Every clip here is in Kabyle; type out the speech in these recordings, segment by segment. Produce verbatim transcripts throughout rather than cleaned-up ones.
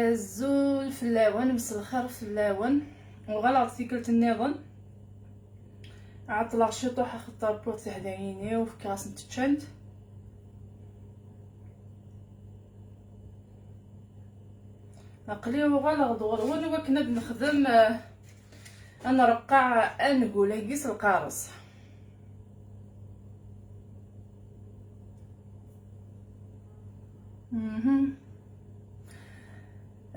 Azul fell-awen, mselxir fell-awen. Uɣaleɣ-d tikkelt nniḍen. Ɛeṭṭleɣ ciṭuḥ axaṭer wwiɣ tiḥdayin-iw, fkiɣ-asent ččant. Aql-i uɣaleɣ-d ɣur-wen i wakken ad nexdem, eh, ad nreqqeɛ angul-agi s lqareṣ. Mhm.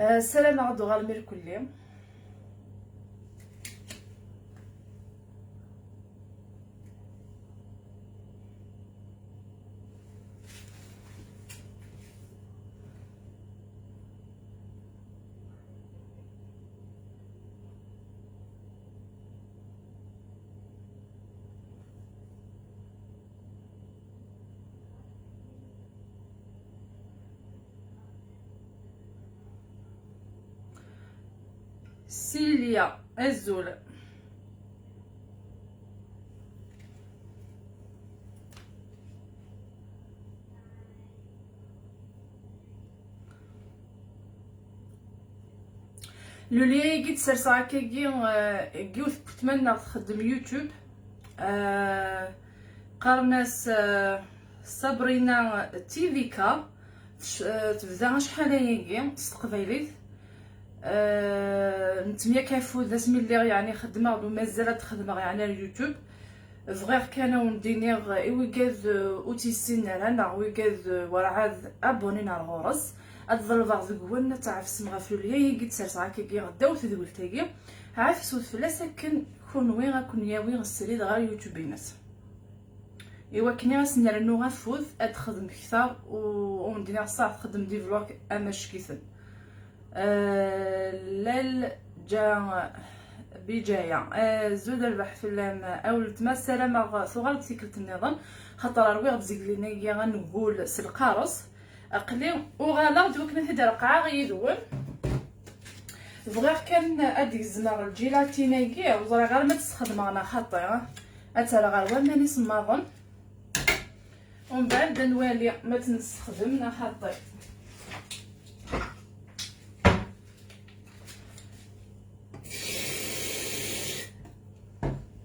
Eh, ssarameɣ ad d-uɣalem irkelli. Silya, azul. Lulya-agi d-serseɣ akkagi, eh, deg yiwet n weltma-nneɣ txeddem YouTube. Eh, qqaren-as, eh, Sabrina T V K. Tec-, eh, tebda acḥal ayagi s teqbaylit. Eh, nettemyakafu d asmi lliɣ, yeɛni, xeddmeɣ-d u mazal ad xedmeɣ, yeɛni, ar YouTube. Bɣiɣ kan ad wen-d-iniɣ i wigad, eh, ur tt-yessinen ara, neɣ wigad, eh, werɛad abonné ar ɣur-s, ad ḍelbeɣ deg-wen ad tɛefsem ɣef lulya-agi d-serseɣ akkagi ddaw tedwilt-agi. Ɛefset fell-as akken kunwi ad ken-yawi srid ɣer YouTube-ines. Iwakken i as-nernu afud, ad texdem kter, u, u wen-d-iniɣ saɛet txeddem di vlog amack-iten. Eh, Lal Ǧa-, Bijaya. Eh, zud rbeḥ fell-am a weltma, ssarameɣ tuɣal-d tikkelt nniḍen, xaṭer rwiɣ-d ziglin-agi angul s lqareṣ. Aql-i uɣaleɣ-d wakken ad t-id-reqɛeɣ yid-wen. Bɣiɣ kan ad d-gezmeɣ lǧilatin-agi, ur ẓriɣ ara ma tt-sxedmeɣ neɣ xaṭi. Ad tt-rreɣ ɣer waman isemmaḍen. Umbeɛd ad nwali ma tt-nessexdem neɣ xaṭi.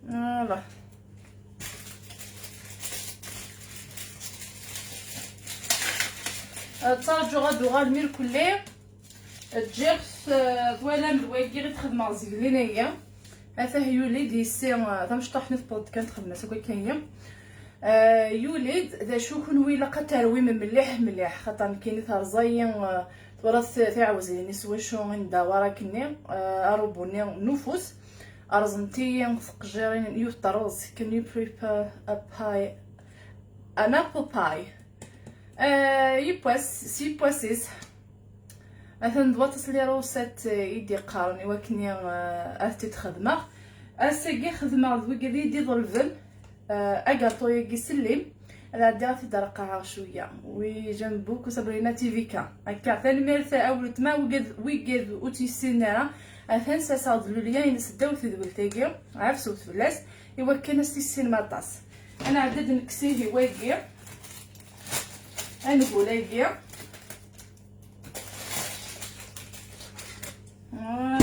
Voilà. Ttaṛǧuɣ ad d-uɣalem irkelli. Ǧǧiɣ-t, eh, twalam d wayyi i d-xedmeɣ ziglin-agi. Atah yuli-d yessi, eh, tamecṭuḥt-nni tewweḍ-d kan txedem-as akk akka-yi. Eh, yuli-d d acu kunwi ilaq ad terwim mliḥ mliḥ, xaṭer nekkini terẓa-yi, eh, twalaḍ ti-, tiɛewzin-nni s wacu i ndawar akkenni, eh, aṛubu-nni n ufus. Rẓent-iyi teqjirin, yiwet terreẓ. Can you prepare a pie? An apple pie. Eh, yiwwas, s yiwwas-is. Atan d waṭas n les recettes, eh, i d-iqqaren i wakken, eh, ad t-id-xedmeɣ. Ass-agi xedmeɣ d wigad i d-iḍelben, eh, agaṭu-agi s llim. Ad ɛeddiɣ ad t-id-reqqɛeɣ cwiya. Oui, j'aime beaucoup Sabrina T V K. Akka, tanemmirt a weltma, wigad, wigad ur tt-yessinen ara. Atan serseɣ-d lulya-ines ddaw tedwilt-agi. Ɛefset fell-as, i wakken ad s-tissinem aṭas. Ad nɛeddi ad nekkes ihi wagi. Angul-agi. Voilà.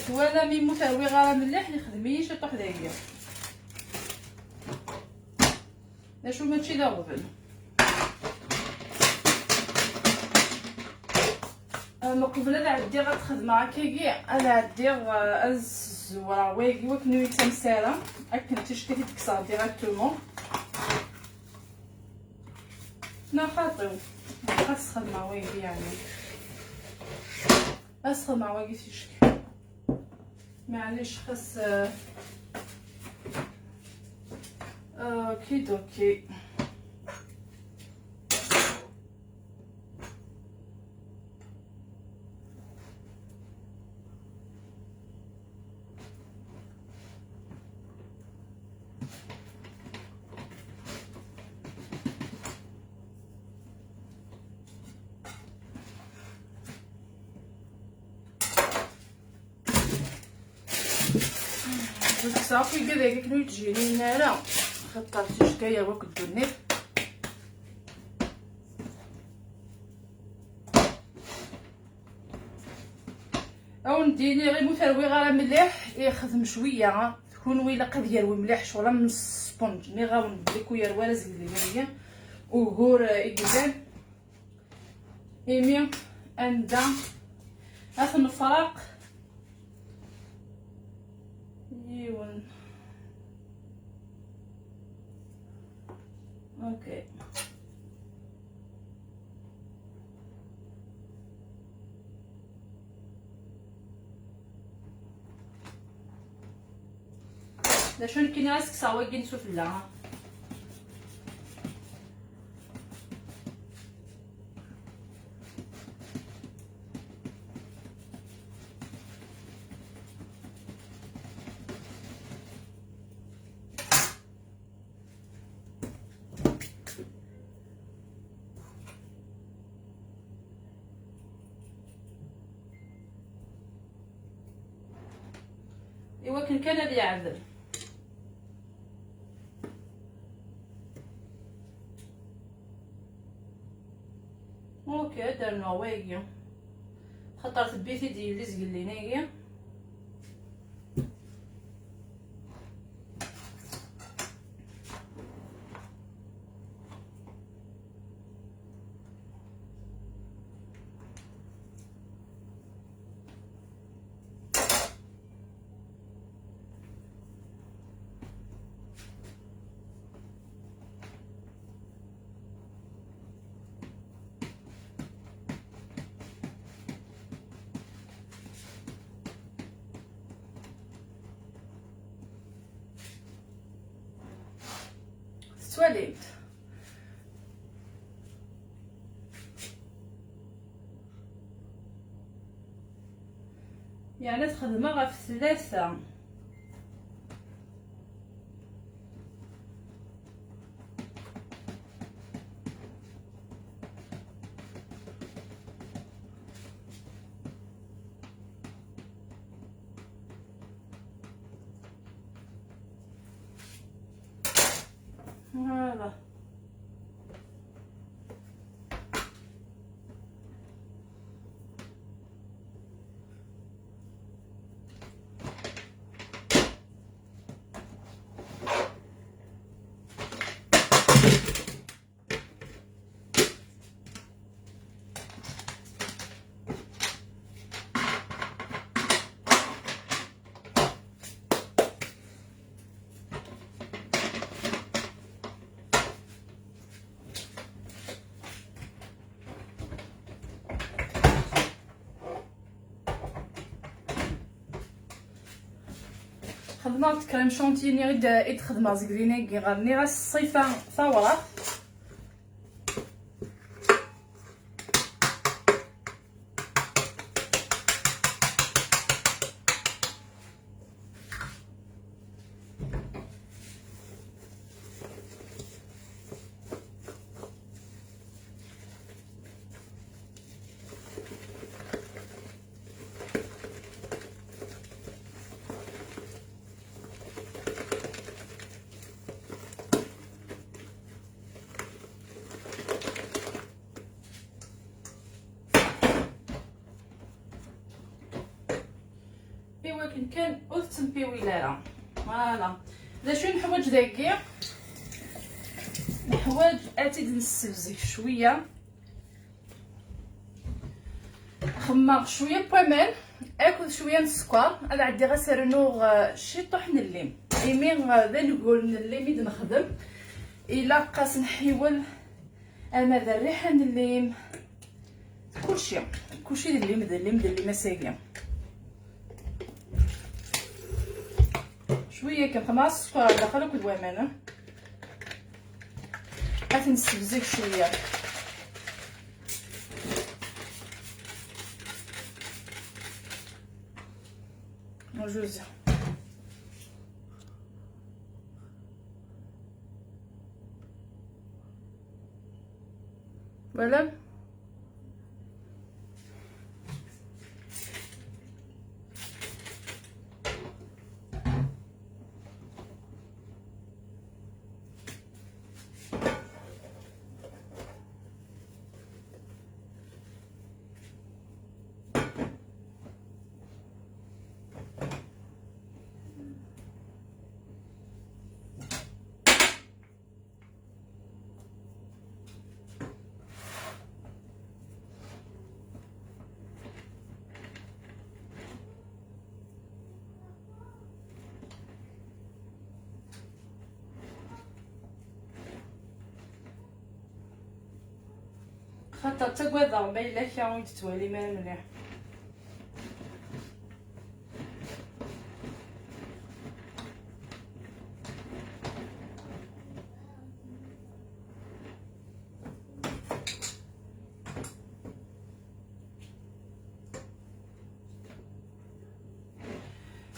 Twalam imi ur terwiɣ ara mliḥ, yexdem-iyi ciṭuḥ dagi. D acu mačči d aɣbel. Eh, meqbel ad ɛeddiɣ ad xedmeɣ akkagi, ad ɛeddiɣ, eh, ad zzewreɣ wayagi wakken ur yettamsa ara, akken ticki i t-id-kkseɣ directement. Neɣ xaṭi, ad sxedmeɣ wayagi yeɛni. Ad sxedmeɣ wayagi ticki. Maɛlic, xas, eh, okidoki. Kkseɣ akk igad-agi akken ur yi-d-jjinin ara. Xaṭer ticka yerwa-k ddunit. Awen d-iniɣ imi ur terwiɣ ara mliḥ, ixdem cwiya. Kunwi ilaq ad yerwi mliḥ ccɣel am sponge. Nniɣ-awen belli ku yerwi ara zegdi-agi ugur, eh, i yellan. Imi anda ad t-nefraq yiwen. Okay. D acu nekkini ad sekseɣ wagi n sufella. Iwakken kan ad yeɛdel. Ok, ad rnuɣ wayagi. Xaṭer tebbi-t-id yelli zgellin-agi. Tettwalimt? Yeɛni ad xedmeɣ ɣef tlata. Voilà. Xedmeɣ-d crème chantilly-nni i d-, i d-xedmeɣ zeg din-agi, ɣer nniɣ-as ṣṣifa tawraɣt. Iwakken kan ur tettempiwil ara. Voilà. D acu i neḥwaǧ dagi? Neḥwaǧ ad tt-id-nessebzeg cwiya. Xemmeɣ cwiya n waman akked cwiya n sskeṛ. Ad ɛeddiɣ ad s-rnuɣ, eh, ciṭuḥ n llim. Imi, eh, d angul n llim i d-nexdem. Ilaq ad s-nḥiwel ama d rriḥa n llim. Kulci, kulci d llim, d llim, d llim ass-agi. Cwiya kan, xemmeɣ sskeṛ daxel akked waman, eh? Ad t-nessebzeg cwiya. Juz. Voilà. Xaṭer ttagadeɣ ma yella kra ur d-tettwalim ara mliḥ.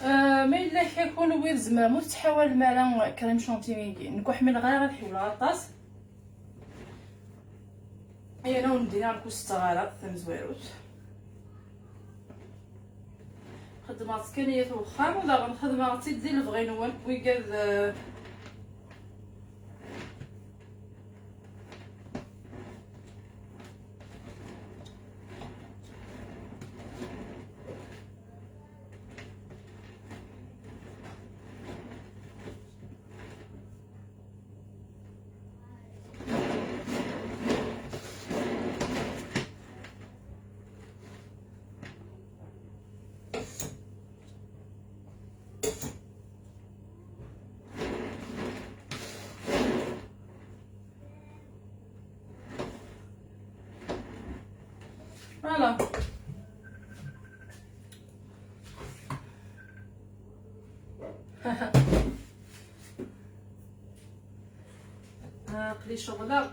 Ah, ma yella kra kunwi tzemrem ur tettḥawalem ara crème chantilly-agi. Nekk ur ḥmileɣ ara ad ḥiwleɣ aṭas. Aya ur ndin ara kusteɣ ara tamezwarut. Xedmeɣ-tt kan iyyat wexxam, daɣen xedmeɣ-tt-id di lebɣi-nwen, wigad, eh, Voilà. Aql-i ceɣleɣ.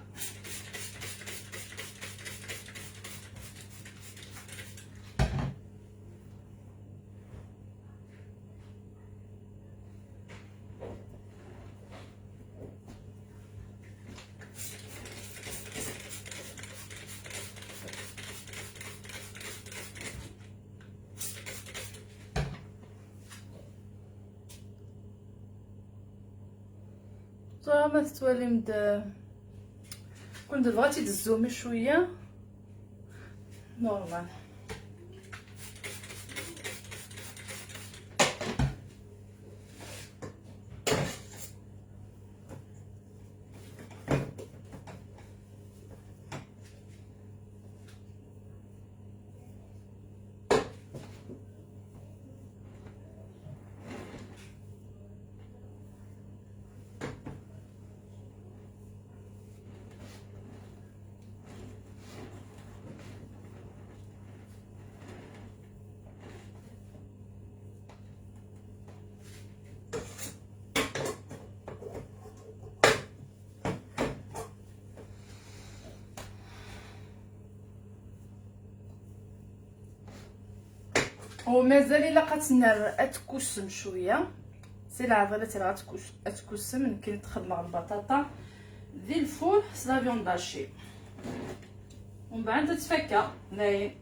Tura ma tettwalim-d, kund tebɣa ad tt-id-zzumi cwiya, normal. ومازال إلا قاتنر أتكوسم شوية. سي العضلة راه تكوس-، أتكوسم. يمكن تخدم البطاطا ذي الفور سلافيون داشي، ومن بعد تتفكى. لاين.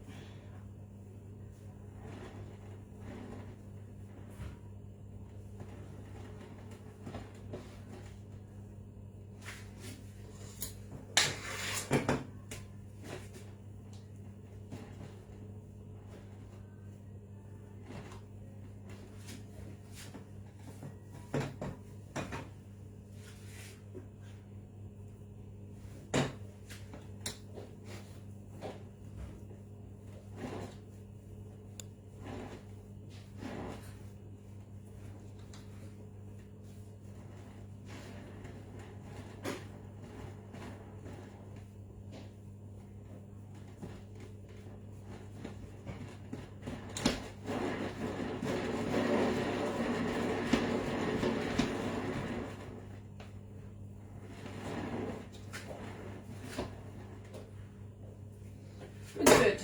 Good.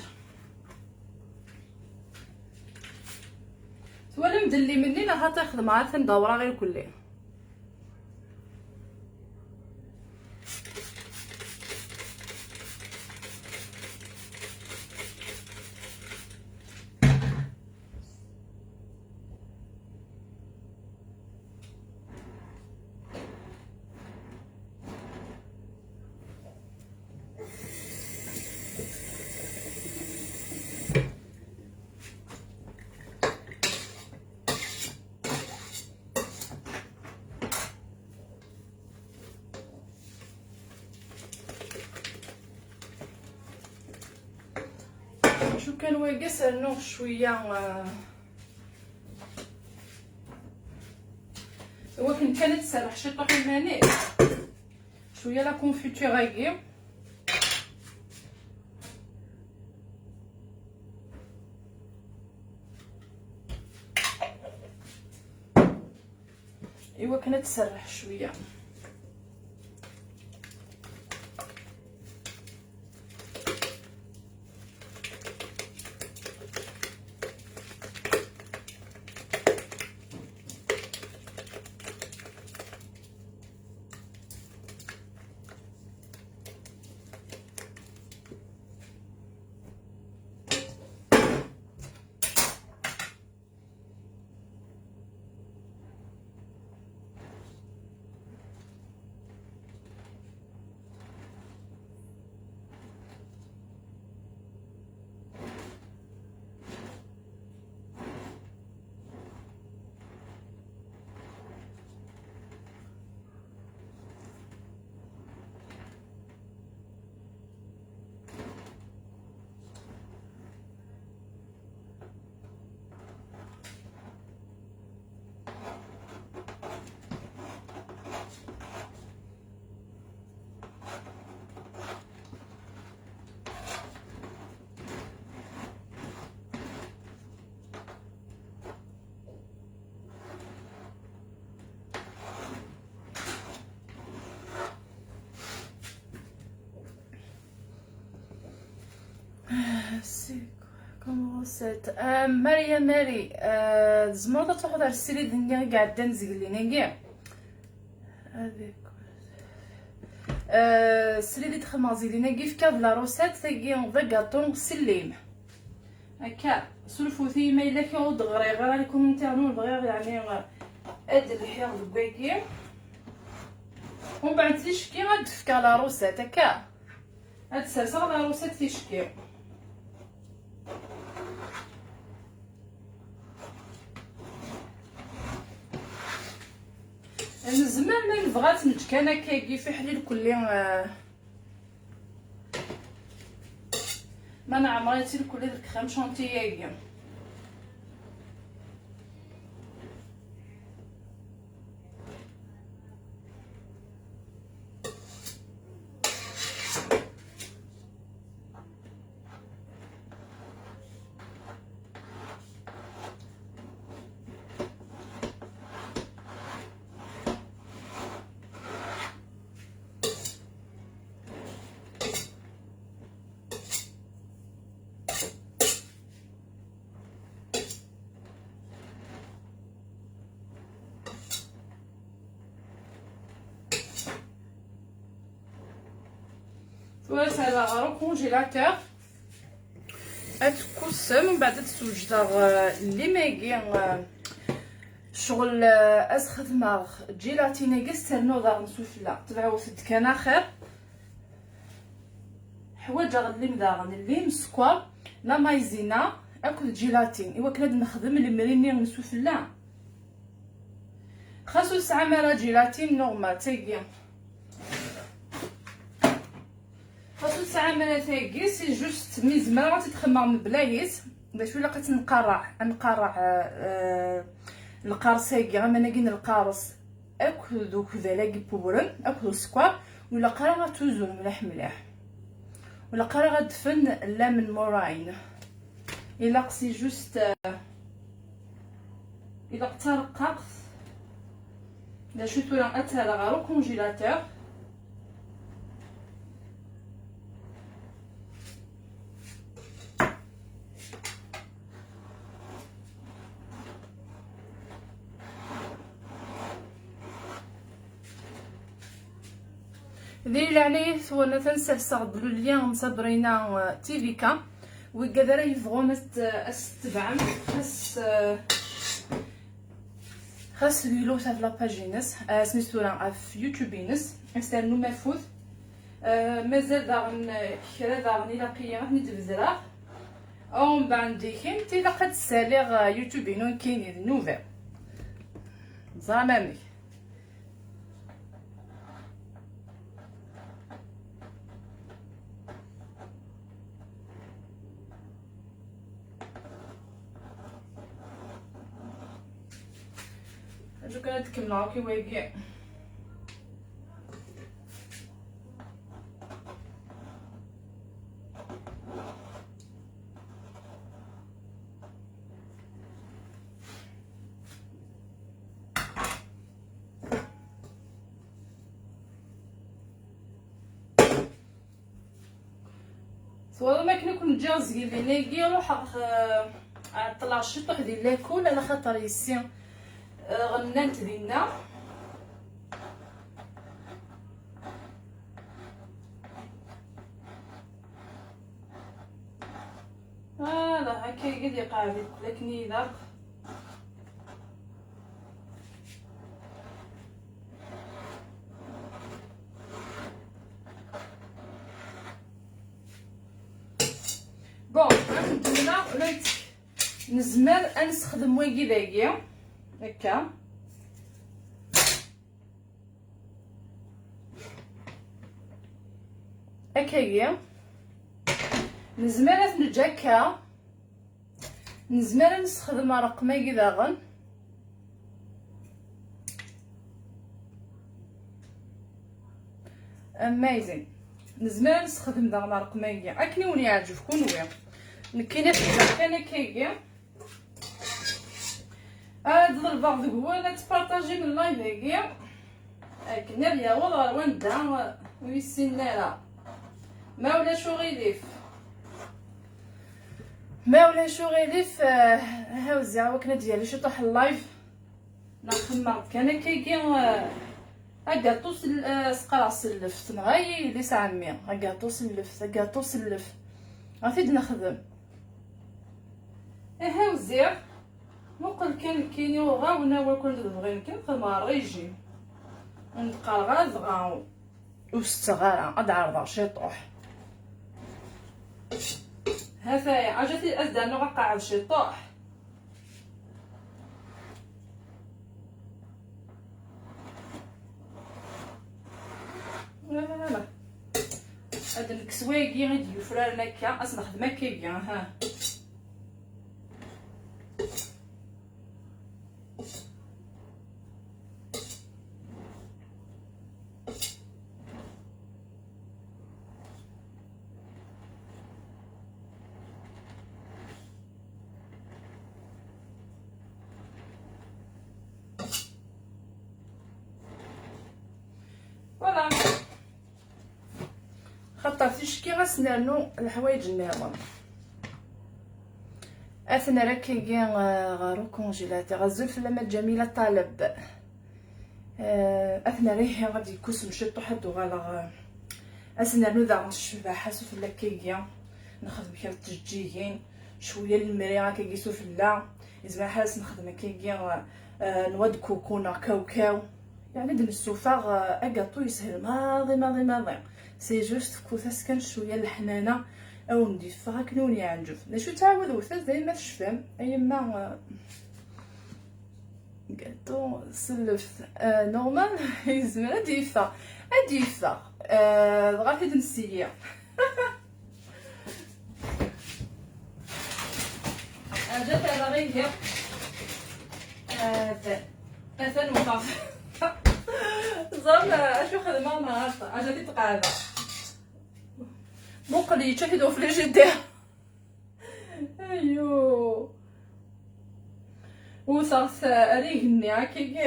Twalam d llim-nni neɣ xaṭi xedmeɣ atan dawreɣ irkelli. Acu kan wagi, ad s-rnuɣ cwiya, eh, i wakken kan ad tserreḥ ciṭuḥ iman-is. Cwiya la confiture-agi. Iwakken ad tserreḥ cwiya. C'est quoi comme recette? Euh, Maria Mary, euh, tzemreḍ ad truḥeḍ ar ssrid-nni i iɛeddan zeglen-agi? Avec quoi? Euh, ssrid i d-xedmeɣ zeglen-agi, fkiɣ-d la recette, tagi d agaṭu s llim. Akka, surfut-iyi ma yella kra ur d-ɣriɣ ara les commentaires-nwen, bɣiɣ, yeɛni, ad lḥiɣ deg wagi. Umbeɛd ticki ad d-fkeɣ la recette, akka. Ad d-serseɣ la recette ticki. Nezmer ma nebɣa ad tt-neǧǧ kan akkagi, fiḥel irkelli, ah, ma neɛmer-itt irkelli deg uxxam chantier-agi. Tura ad tt-rreɣ ɣer ukunjilatur. Ad tekkusem, mbeɛd ad d-swejdeɣ, eh, llim-agi, eh, ccɣel, eh, ad s-xedmeɣ djilatin-agi, ad s-ternuɣ daɣen sufella. Tebɛewt-d kan axir. Ḥwaǧeɣ llim daɣen, llim, sskeṛ, la maïzena akked djilatin, iwakken ad nexdem lemri-nni n sufella. Xas ur tesɛam ara djilatin, normal, tagi. Xas ur tesɛam ara tagi, c'est juste, mi zemreɣ ad tt-id-xemmeɣ mebla-is. D acu ilaq ad tt-nqarreɛ? Ad nqarreɛ, euh, lqaṛes-agi, aman-agi n lqaṛes akked ukbal-agi n wewren, akked usekkeṛ. Ur ilaq ara ad tt-uzun mliḥ mliḥ. Ur ilaq ara ad d-fen lemon meringue. Ilaq, c'est juste, euh, ilaq d tareqqaqt. D acu tura, ad tt-rreɣ ɣer ukunjilatur. Di leɛnaya-twen, atan serseɣ-d le lien n Sabrina, euh, T V K. Wigad ara yebɣun ad s-, ad s-tebɛem, xas, euh, xas gluwet ɣef la page-ines, euh, asmi s tura ɣef YouTube-ines, ad s-ternum afud. Euh, mazal daɣen, euh, kra daɣen ilaq-iyi ad ten-id-bedreɣ. Umbeɛd dikin, ilaq ad d-ssaliɣ, euh, YouTube-inu nekkini d nnuba. Ẓram amek. Acu kan ad kemmleɣ akk i wagi. Twalaḍ akken i ken-ǧǧiɣ zgelli-agi, ruḥeɣ, eh, ɛeṭṭleɣ ciṭuḥ di lakul, ala xaṭer yessi, eh, ɣennant dinna. Ala, akka i d-iqeɛɛed akk akken i ilaq. Bon, ad ddmeɣ la yettk. Nezmer ad nessexdem wagi dagi. Akka. Akkagi. Nezmer ad t-neǧǧ akka. Nezmer ad nessexdem rrqem-agi daɣen. Amazing. Nezmer ad nessexdem daɣen rrqem-agi. Akken i wen-yeɛǧeb kunwi. Nekkini xedmeɣ kan akkagi. Ad ḍelbeɣ deg-wen ad tpartajim live-agi. Akken ad yaweḍ ɣer wanda ur yessinen ara. Ma ulac uɣilif. Ma ulac uɣilif, eh, ha wziɣ akken ad d-yali ciṭuḥ n live. Neɣ xemmeɣ-d kan akkagi, eh, agaṭu s l-, eh, s qqareɣ s lleft, neɣ ay yelli s ɛemmi, agaṭu s lleft, agaṭu s lleft. Ad t-id-nexdem. Aha wziɣ. Muqel kan nekkini uɣawen awakul d bɣin kan xedmeɣ rrijim. Ur d-qqareɣ ara dɣa ur setteɣ ara, ad ɛerḍeɣ ciṭuḥ. Hataya, aǧa ti-, ad d-rnuɣ aqaɛed ciṭuḥ. Voilà. Ad nekkes wayagi i d-yufraren akka, ad s-nexdem akkagi, ha. Voilà. Xaṭer ticki ad s-nernu leḥwayeǧ nniḍen. Ad t-nerr akkagi, eh, ɣer ukunjilater. Azul fell-am a Ǧamila Ṭaleb. Eh, ad t-nerr ihi ad yekkusem ciṭuḥ ad d-uɣaleɣ, eh, ad s-nernu daɣen ccbaḥa sufella akkagi. Nexdem kra n tjeǧǧigin, cwiya n lemri akkagi sufella. Yezmer ḥal ad s-nexdem akkagi, eh, noix de coco neɣ kawkaw. Yeɛni ad d-nessufeɣ, eh, agaṭu yeshel maḍi, maḍi, maḍi. C'est juste fkut-as kan cwiya n leḥnana, ad wen-d-yeffeɣ akken i wen-yeɛǧeb. D acu ttɛawad wtet, dayma tecfam, a yemma, eh, gaṭu s lleft. Eh, normal, yezmer ad d-yeffeɣ. Ad d-yeffeɣ. Eh, dɣa ad t-id-nesseyyi. Ǧat ara ɣihi. Atan. Atan wqaf. Ẓer acu xedmeɣ neɣ aṭa. Ǧat i tqaɛda. Muqel yečča-t-id uflijidir. Ayu. Wteɣ-t ar igenni akkagi.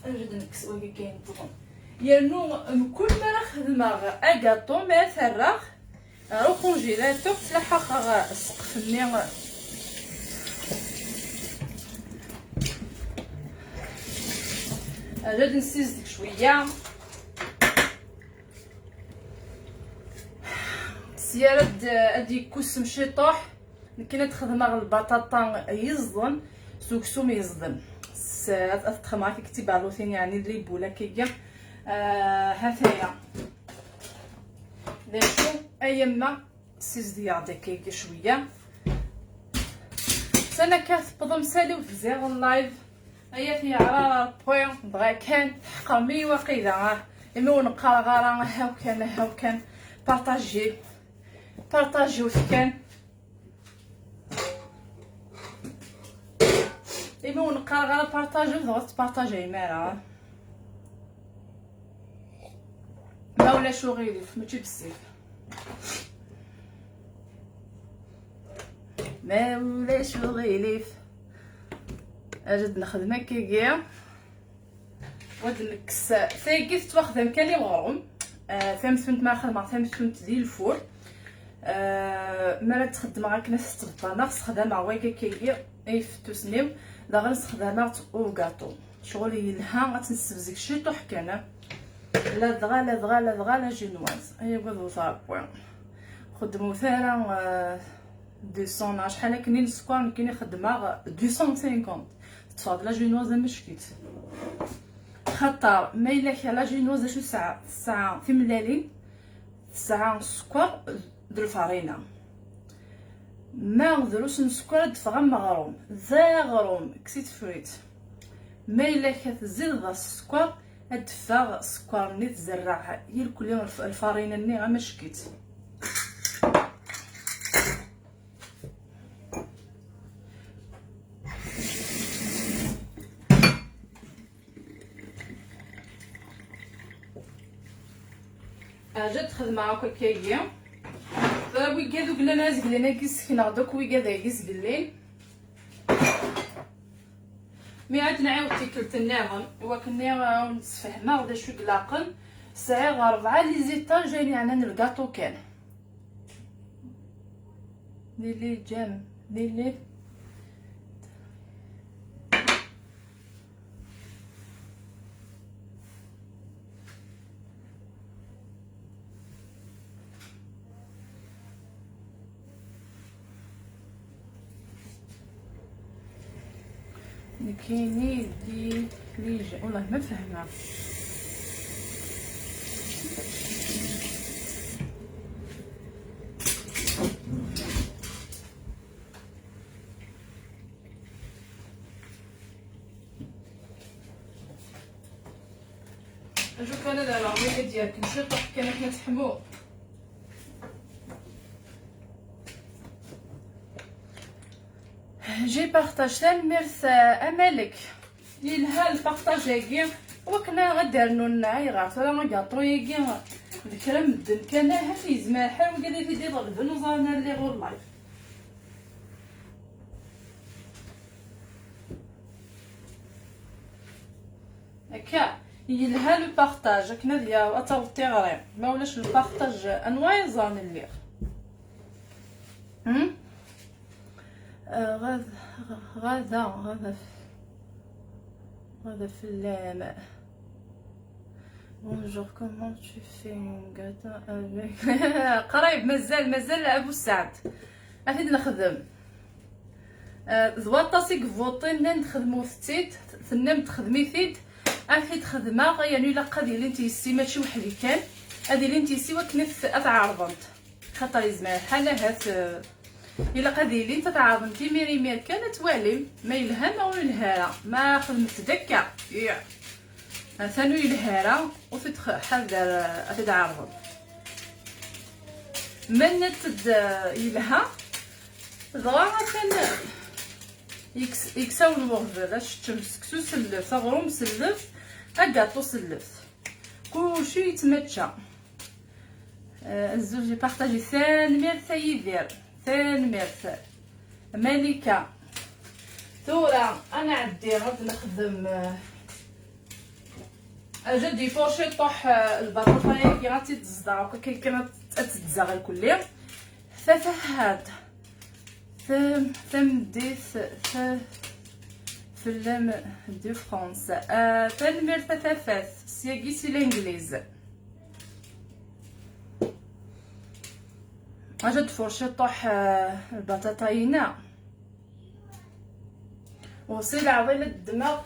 Aǧa ad nekkes wagi kan yeṭṭḍen. Yernu mkul mi ara xedmeɣ agaṭu, mi ara t-rreɣ, ar ukunjilatur, ttlaḥaxeɣ ssqef-nni. Ad nessizdeg cwiya. Sya ara d-, ad d-yekkusem ciṭuḥ. Nekkin ad xedmeɣ lbaṭaṭa yeẓden s uksum yeẓden. S-, ad, ad texdem akkagi tibalutin, yeɛni les boules akkagi. Ah, hataya. D acu, a yemma, ssizdgeɣ-d akkagi cwiya. Sani akka tewwḍem sali ur tziɣ live. Ay at yeɛrar Ṛebbi, dɣa kan tḥeqrem-iyi waqila, ah. Imi ur neqqareɣ ara ahaw kan, ahaw kan. Partager. Partager-t kan. Imi ur neqqareɣ ara partager, dɣa ur tettpartajem ara. Ma ulac uɣilif, mačči bessif. Ma Ulac uɣilif. Ad nexdem akkagi. Wad nekkes. Tagi tettwaxdam kan i uɣrum. Ah, tamtunt ma xedmeɣ tamtunt di lfur. Ah, mi ara tt-xeddmeɣ akken ad tettbeṭṭaneɣ, sexdameɣ wagi akkagi, ifettusen-iw. Daɣen sexdameɣ-tt ugaṭu. Ccɣel yelha, ad tt-nessebzeg ciṭuḥ kan. Ladɣa, ladɣa, ladɣa la génoise. Ay agad uẓerwi. Xeddmet ara, ah, deux cents, acḥal akken i n sskeṛ, nekkini xeddmeɣ deux cent cinquante. Teṭṭfeḍ la génoise amack-itt. Xaṭer ma yella kra la génoise, acu tesɛa? Tesɛa timellalin, tesɛa sskeṛ d lfarina. Ma drus n sskeṛ ad d-teffeɣ am uɣrum, d aɣrum, kkes-it frit. Ma yella kra tezzideḍ-as sskeṛ, ad d-teffeɣ sskeṛ-nni tzerreɛ, irkelli lf-, lfarina-nni amack-itt. Aja d-xedmeɣ akk akkagi. Tura wigad uglan azeglen-agi ssekneɣ-d akk wigad-agi zgellin. Mi ad nɛiwed tikkelt nniḍen, i wakken ad wen-d-sfehmeɣ d acu i ilaqen, sɛiɣ rebɛa les étages ayen yeɛnan lgaṭu kan. Lili Jam, Lili. Nekkini di lija, والله ما فهمة. Acu kan ad rreɣ win i d-yerken ciṭuḥ kan akken ad teḥmu. J'ai partage, tanemmirt, eh, a Malek. Yelha lparṭaj-agi, wakken ad d-rnun ayɣer tura agaṭu-agi d kra n medden kan, ahat yezmer lḥal wigad i t-id-iḍelben ur ẓran ara lliɣ ur live. Akka, yelha le partage, akken ad yaw, ad taweḍ tiɣri. Ma ulac le partage, anwa yeẓran lliɣ? Hmm? Euh, Ghada, Ghada, Ghada, Ghada Fellem. Bonjour, comment tu fais un gâteau avec... قريب، مازال، مازال أبو سعد. أكيد نخدم. آه، d waṭas i yebvuṭin, nnan-d xedmut-tt-id, tennam-d xedmit-id, ad t-id-xedmeɣ, yani ilaq ad ilint yessi, mačči weḥd-i kan, ad ilint yessi wakken ad t-, ad t-ɛerḍent. Xaṭer yezmer lḥal ahat, eh, ilaq ad ilint ad t-ɛerḍent imir imir kan, ad twalim ma yelha ma ur yelha ara. Ma xedmet-d akka, ih. Atan ur yelha ara, ur t-id-, ḥader, eh, ad t-id-ɛerḍem. Ma nnant-d, eh, yelha, dɣa atan yeks-, yeksawen weɣbel, ad teččem seksu s lleft, aɣrum s lleft, agaṭu s lleft. Kulci yettmačča. Eh, azul, j'ai partagé. Tanemmirt a Yidir. Tanemmirt. Malika. Tura, ad nɛeddi ad nexdem, eh, aja d-ifuṛ ciṭuḥ, eh, lbaṭaṭa-yagi, ad tt-id-zdeɣ akk akken kan ad, ad tt-ddzeɣ lkulli. Tafahat. Tam-, tameddit, ta-, fell-am de France. Ah, tanemmirt a tafat, syagi si l'angliz. Aja d-tfuṛ ciṭuḥ, ah, lbaṭaṭa-ina. Usi leɛḍil ad ddmeɣ.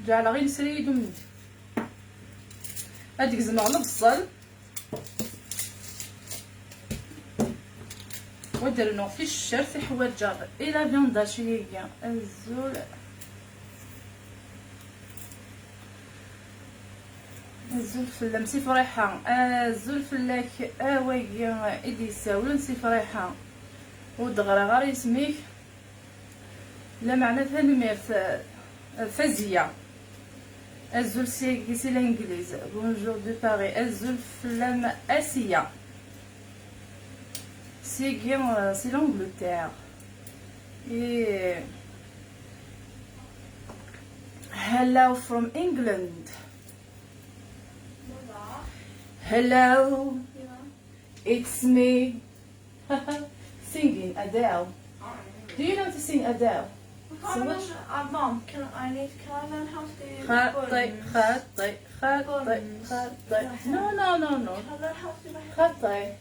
Ǧeɛleɣ inesri i d-umendi. Ad d-gezmeɣ lebṣel. Wa d-rnuɣ ticcert i ḥwaǧeɣ i la viande hachée-agi. Azul. Azul fell-am si Friḥa. Azul fell-ak a wagi i d-yessawlen si Friḥa. Ur d-ɣriɣ ara isem-ik. Lameɛna tanemmirt, eh, Faziya. Azul si, si Langliz. Bonjour de Paris. Azul fell-am Asiya. Sigi, eh, si l'Angleterre. Et hello from England. Hello, it's me. Singing Adele. Do you know to sing Adele? I can't remember. Uh, Mom, can I need, can I learn how to do خطي buttons? خطي خطي Buttons. خطي. No, no, no, no. Can I learn how to do my hair? خطي.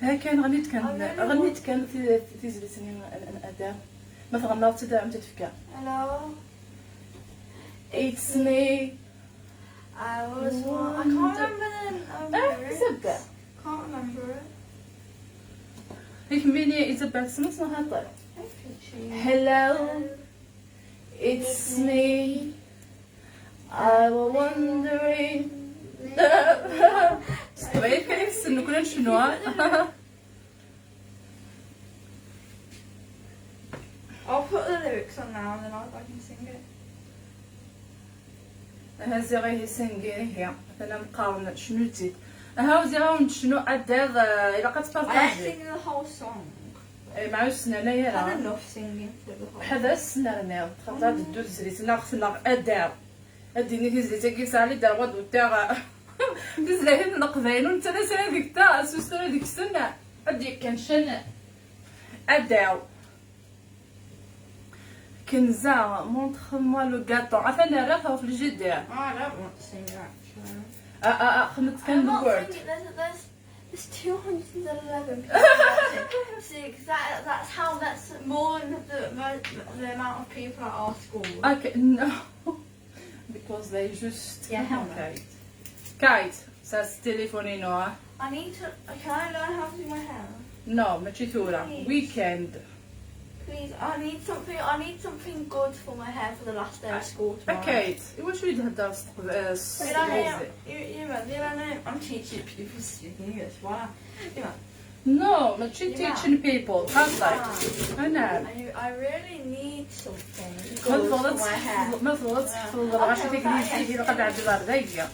ها كان غنيت كان، غنيت كان في، في تيزليتني أداء. ما تغناو تدا عم تتفكى. Hello. It's me. I was one. I can't remember the, um, lyrics. سبدا. Can't remember it. هيك ميني إذا بعد سمعت ما خاطر. Hello. It's me. I was wondering. صغير كان يحسن كنا نشنوها. I'll put the lyrics on now and then I'll, I can sing it. ها زي غير سينغي هي. مثلا نقارن شنو تيت. ها وزي غاون شنو أداغ، إلا قد I بارطاجي. Sing the whole song. إيه، مع السنة لا يرى. هذا enough singing for the whole. هذا السنة رناو. خاطر هاد الدوز اللي سنة خصنا أداغ. هاديني تيزليتاكي ساعة لي دار غدو تاع تيزليتين القبايل، وانت لا سنة ديك تاع سوسترا ديك السنة. هادي كان شن أداو. كنزة، montre-moi le gâteau. عفانا راه في الجدة. Ah, I don't want to sing that, so. آه، آه، آه، خمت كان I'm not الورد. Singing. There's, there's, there's two hundred and eleven people watching. See, 'cause that, that's how, that's more than the, mo-, the amount of people at our school. Okay, no. Because they just Yeah, help me. Kate. Kate, ça c'est téléphone, non? I need to, can I learn how to do my hair? No, ماشي ثورة. Please. Weekend. Please, I need something, I need something good for my hair for the last day of school tomorrow. Okay, واش يريد هدر الصقب؟ You know, you, you know, I'm teaching people to speak English. Why? You know, No, ماشي teaching people. خاطر. أنا. I, I really need something ما good for تفضلش my hair. تحفظ-، ما تفضلش تحفظ الغاشي تيك لي زيدي لقد عندي الأرضية.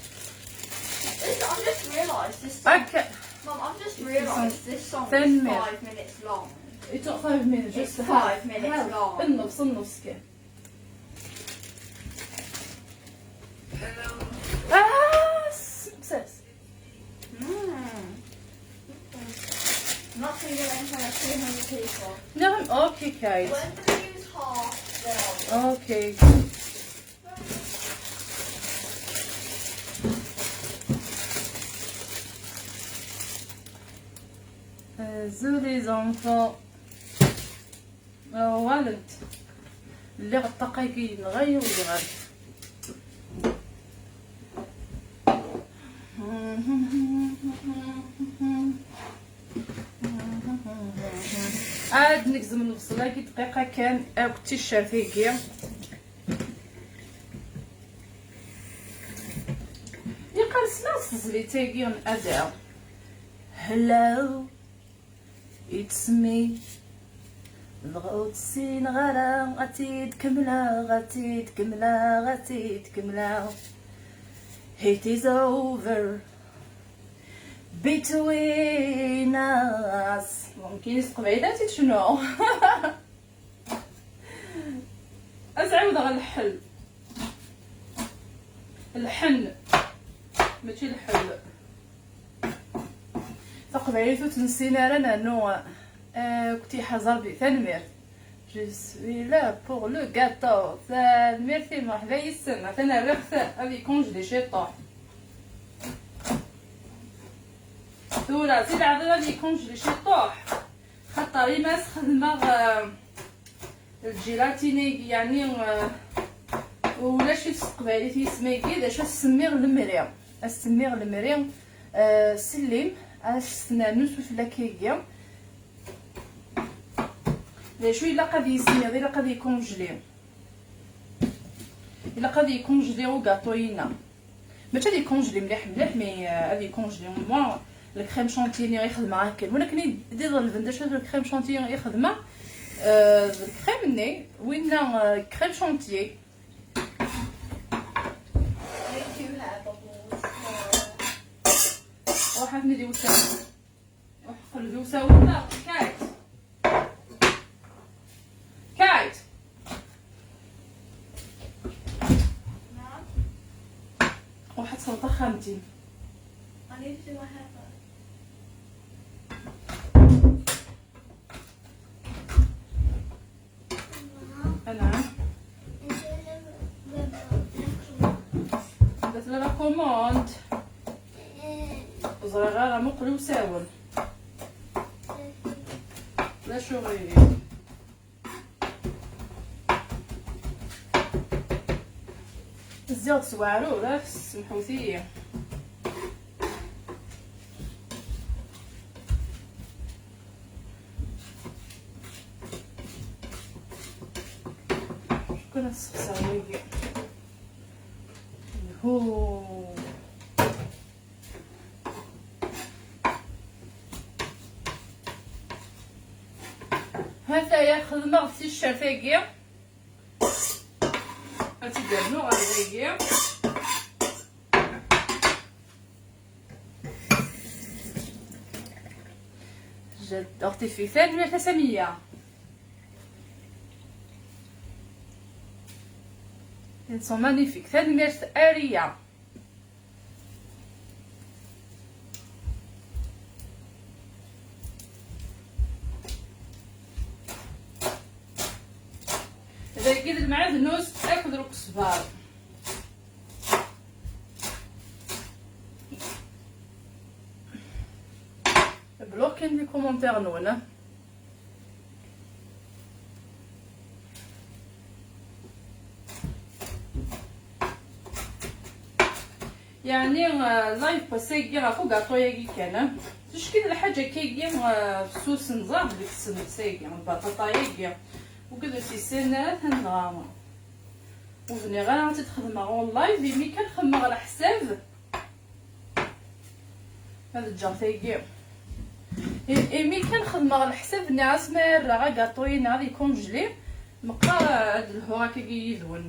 This, I've just realised this song. Okay. Mum, I've just realised this song is five minutes long. It's not five minutes, just five minutes long. النص، النص كان. آه، س-، ساس. Mm. Not thinking in front of two hundred people. No, okay, Kate. When do we use half then? Okay. Euh, les enfants. Uɣalent. Lliɣ ṭṭaq-agi yenɣa-yi udɣan. Ad negzem lebṣel-agi dqiqa kan akked ticcert-agi. Yeqqar smaɣ s tezlit-agi n Ada. Hello. It's me. Dɣa ur ssineɣ ara ad tt-id-kemmleɣ, ad tt-id-kemmleɣ, ad tt-id-kemmleɣ. It is over between us. Mumkin s teqbaylit ad tt-id-cnuɣ. Ad s-ɛiwdeɣ lḥel. Lḥen. Mačči lḥel. Taqbaylit ur tt-nessin ara nernu, euh, kuti ḥaẓer bi. Tanemmirt. Je suis là pour le gâteau. Tanemmirt-im, mṛeḥba yes-m. Atan rriɣ-t ad ikunjli ciṭuḥ. Tura, si leɛḍil ad ikunjli ciṭuḥ. Xaṭer imas xedmeɣ, euh, lǧilatine-agi, yeɛni, euh, ulac-it s teqbaylit yisem-agi, d acu as-semmiɣ lemri. As-semmiɣ lemri, euh, s llim, ad as-tnernu s uflak-agi. D acu ilaq ad yismiḍ, ilaq ad ikunjli. Ilaq ad ikunjli ugaṭu-ina. Mačči ad ikunjli mliḥ mliḥ, mais, euh, ad ikunjli au moins. Lkrem chantilly-nni i xedmeɣ akken, walakin i d-iḍelben d acu d lkrem chantilly i xedmeɣ, euh, d lkrem-nni, winna, euh, krem chantilly. Ruḥ ad ten-id-iwsa. Ruḥ qleb iwsawen. Kayt. Kayt. Ruḥ ad txedmeḍ axxam-im. Anɛam. Anda tella la commande? Ẓriɣ ara muqel usawen. D acu ɣiri? Zziɣ-d s weɛrur, ah, semḥut-iyi. Cukkeɣ ad sexseɣ wigi. Huu. Hataya xedmeɣ ticcert-agi. Ad tt-id-rnuɣ ɣer dagi. J'adore tes feuilles. Tanemmirt a Samiya. Elles sont magnifiques. Tanemmirt a Riya. Dagi d lmɛadnus akked lqesbar. Bloquez les commentaires, non, hein. Yeɛni, ah, live n wass-agi ɣef ugaṭu-yagi kan, ah. Ticki d lḥaǧa akkagi, ah, fessusen ẓer deg-sen ass-agi, lbaṭaṭa-yagi. Ugad ur s-yessanen ara tanɣa. Ur bniɣ ara ad tt-id-xedmeɣ en live, imi kan xedmeɣ leḥsab. Ad ǧǧeɣ tagi. I-, imi kan xedmeɣ leḥsab-nni asmi ara rreɣ agaṭu-ina ad ikunjli, meqqar ad lhuɣ akkagi yid-wen.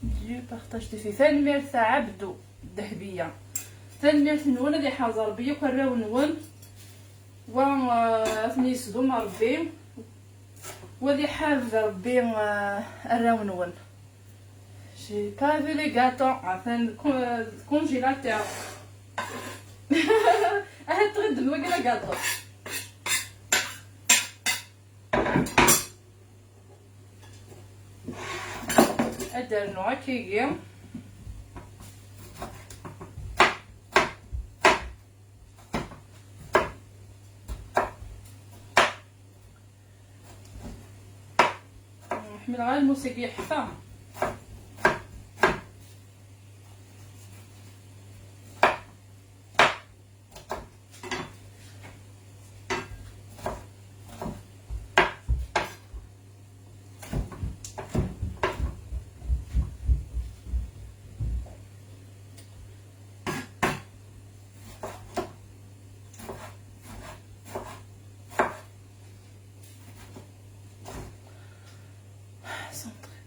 Dieu partage tes feuilles. Tanemmirt a Abdou Dehbiya. Tanemmirt-nwen, ad iḥrez Rebbi akk arraw-nwen. Wa, eh, ad ten-yesdum Rebbi. Wa ad iḥareb Rebbi, eh, arraw-nwen. J'ai pas vu les gâteaux. Atan deg con-, deg congélateur. Ahat tɣiddem wagi d agaṭu. Ad d-rnuɣ akkagi. Ḥemmleɣ ara lmus-agi yeḥfa. Centré.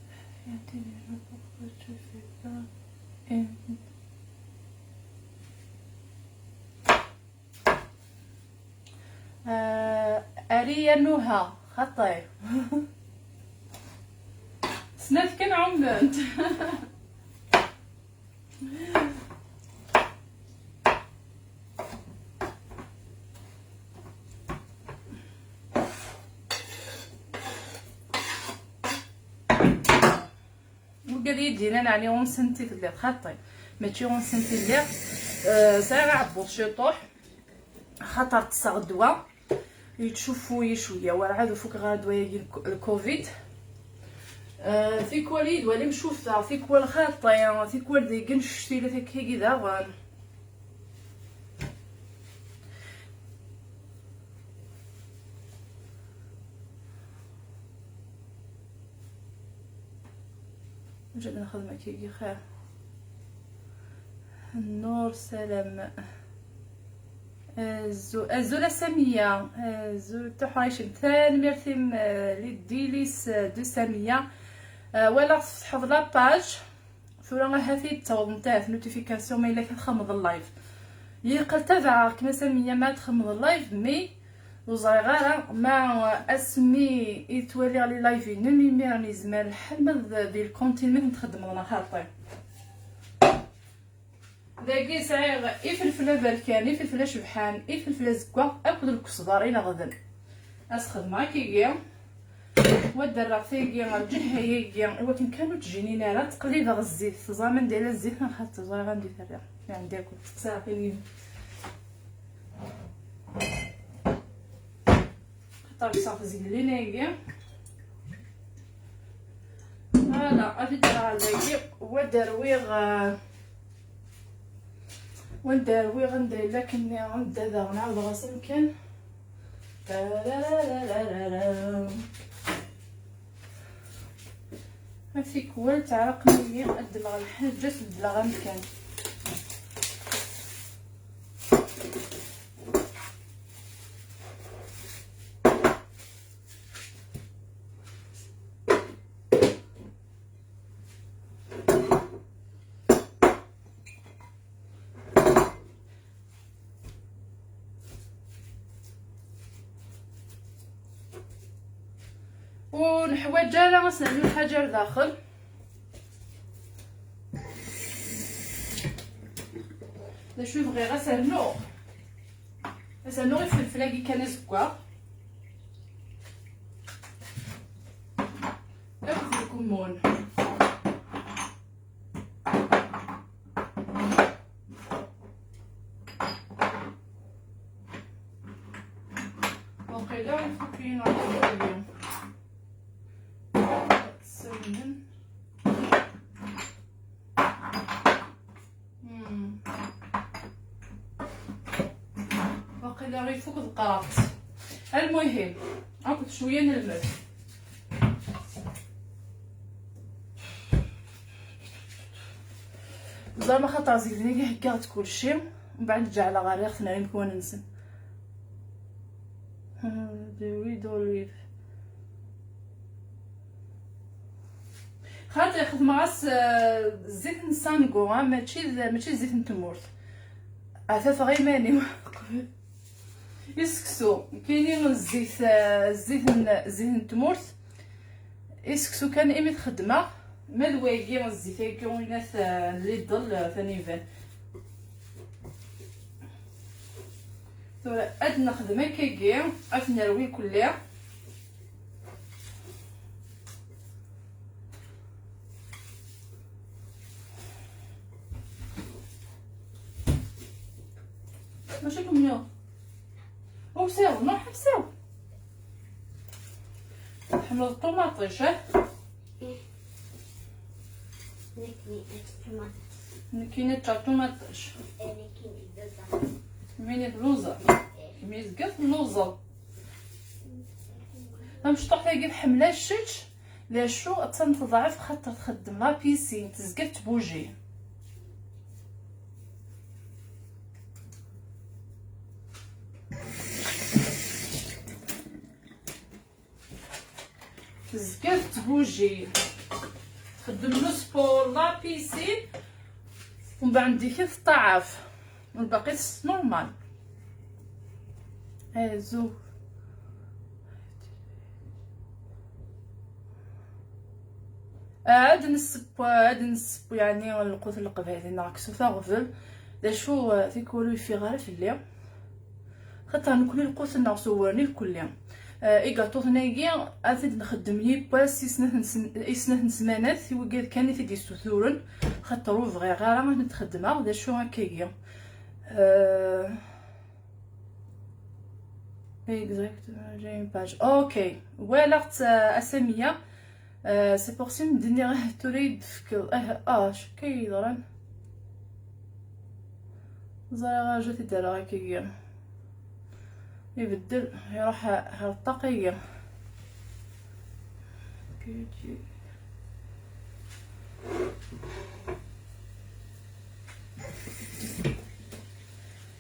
Ah, Ariya Nuha, xaṭi. Snat kan ɛument. Wigad i d-yennan ɛni ɣur-sent i telliḍ? Xaṭi, mačči ɣur-sent i lliɣ. Eh, sɛiɣ aɛebbuḍ ciṭuḥ, xaṭer ṭṭseɣ ddwa, yettcuffu-yi cwiya, werɛad ur fukeɣ ara ddwa-yagi n lk-, lkovid. Eh, tikwal i d-walim cufeɣ, tikwal xaṭi, tikwal deg nnect-ila takkagi daɣen. Nǧed nxedm akkagi xir. Nur Salam. Azul, azul a Samiya. Azul tuḥricem. Tanemmirt-im, eh, les délices, eh, de Samiya. Eh, walaɣ tfetḥeḍ la page. Tura ahat i d-ttawḍent ahat notification ma yella txedmeḍ live. Yeqqel tabaɛeɣ-kem a Samiya ma txedmeḍ live, mais ur ẓriɣ ara ma asmi i ttwaliɣ les live-inem, imiren yezmer lḥal ma d, di lkonti mi ten-txeddmeḍ neɣ xaṭi. Dagi sɛiɣ ifelfel aberkan, ifelfel acebḥan, ifelfel azeggaɣ akked lkesḍar ineɣden. Ad s-xedmeɣ akkagi. Wa d-rreɣ tagi, lǧenha-yagi, i wakken kan ur ttjinin ara, ttqellibeɣ zzit. Teẓram anda yella zzit neɣ xaṭi? Ẓriɣ anda i t-rriɣ. Ɛndi akk, ttsaɛtin-inu. Xaṭer kkseɣ tizgellin-agi. Voilà, ad t-id-rreɣ dagi. Wa d-rwiɣ, eh, wa d-rwiɣ anda yella akken, anda daɣen ɛawdeɣ-as amkan. Tararararara. A tikwal ttɛeraqen-iyi ad ddmeɣ lḥaǧa, ad beddleɣ amkan. Ur neḥwaǧ ara ad s-nernu lḥaǧa ar daxel. D acu i bɣiɣ ad s-rnuɣ? Ad s-rnuɣ ifelfel-agi kan azeggaɣ. Akked lkemmun. Waqila ifuk-iyi neɣ ifuk-iyi. Semmen. Hmm. Waqila ifuk d qraɣ-tt. Almuhim, akked cwiya n lmelḥ. Ẓer ma xaṭer zedgen-agi heggaɣ-d kulci, mbeɛd ǧeɛleɣ rriɣ-ten ar imekwan-nsen. The red olive. Xaṭi xedmeɣ-as, eh, zzit n sango, ah, mačči d, mačči d zzit n tmurt. Ata tɣimanin. I seksu, kini zzit, eh, zzit n, zzit n tmurt. I seksu kan imi t-xeddmeɣ, ma d wagi zzit-agi winat, eh, n Lidl, eh, taniban. Tura ad nexdem akkagi, ad t-nerwi kulli. Mačči kem-yuɣ. Uksaw, nuḥ uksaw. Tḥemmleḍ ṭumaṭic, eh? Nekkini nečča ṭumaṭic. Nekkini nečča ṭumaṭic. Eh, nekkini d luẓer. Kemmini d luẓer. Kemmini tezgiḍ telluẓeḍ. Tamecṭuḥt-agi tḥemmel-as ccečč, d acu attan teḍɛef xaṭer txeddem la piscine, tezga tettbuji. Tezga tettbuji. Txeddem le sport, la piscine. Umbeɛd zik teṭṭaɛaf. Lbaqi s normal. Azu. Ad nesseww, ad nesseww, yeɛni lqut n leqbayel neɣ ksut aɣbel. D acu, eh, tikwal ur yeffiɣ ara fell-i. Xaṭer nekkni lqut-nneɣ s uwren irkelli. Eh, igaṭuten-agi, ad t-id-nxeddem yiwwas i snat n sen-, i snat n ssmanat, i wigad kan i t-id-yessuturen, xaṭer ur bɣiɣ ara ad t-id-xeddmeɣ, d acu akkagi. Eh, exact, j'ai une page. Ok, walaɣ-tt, eh, a Samiya. Eh, c'est pour ça m-d-nniɣ, ah, tura i d-tefkeḍ. Ah, ah, acu akka i yeḍran? Ẓriɣ ara jut i d-rreɣ akkagi. Ibeddel, iruḥ ɣer ṭṭaq-agi. Akkagi.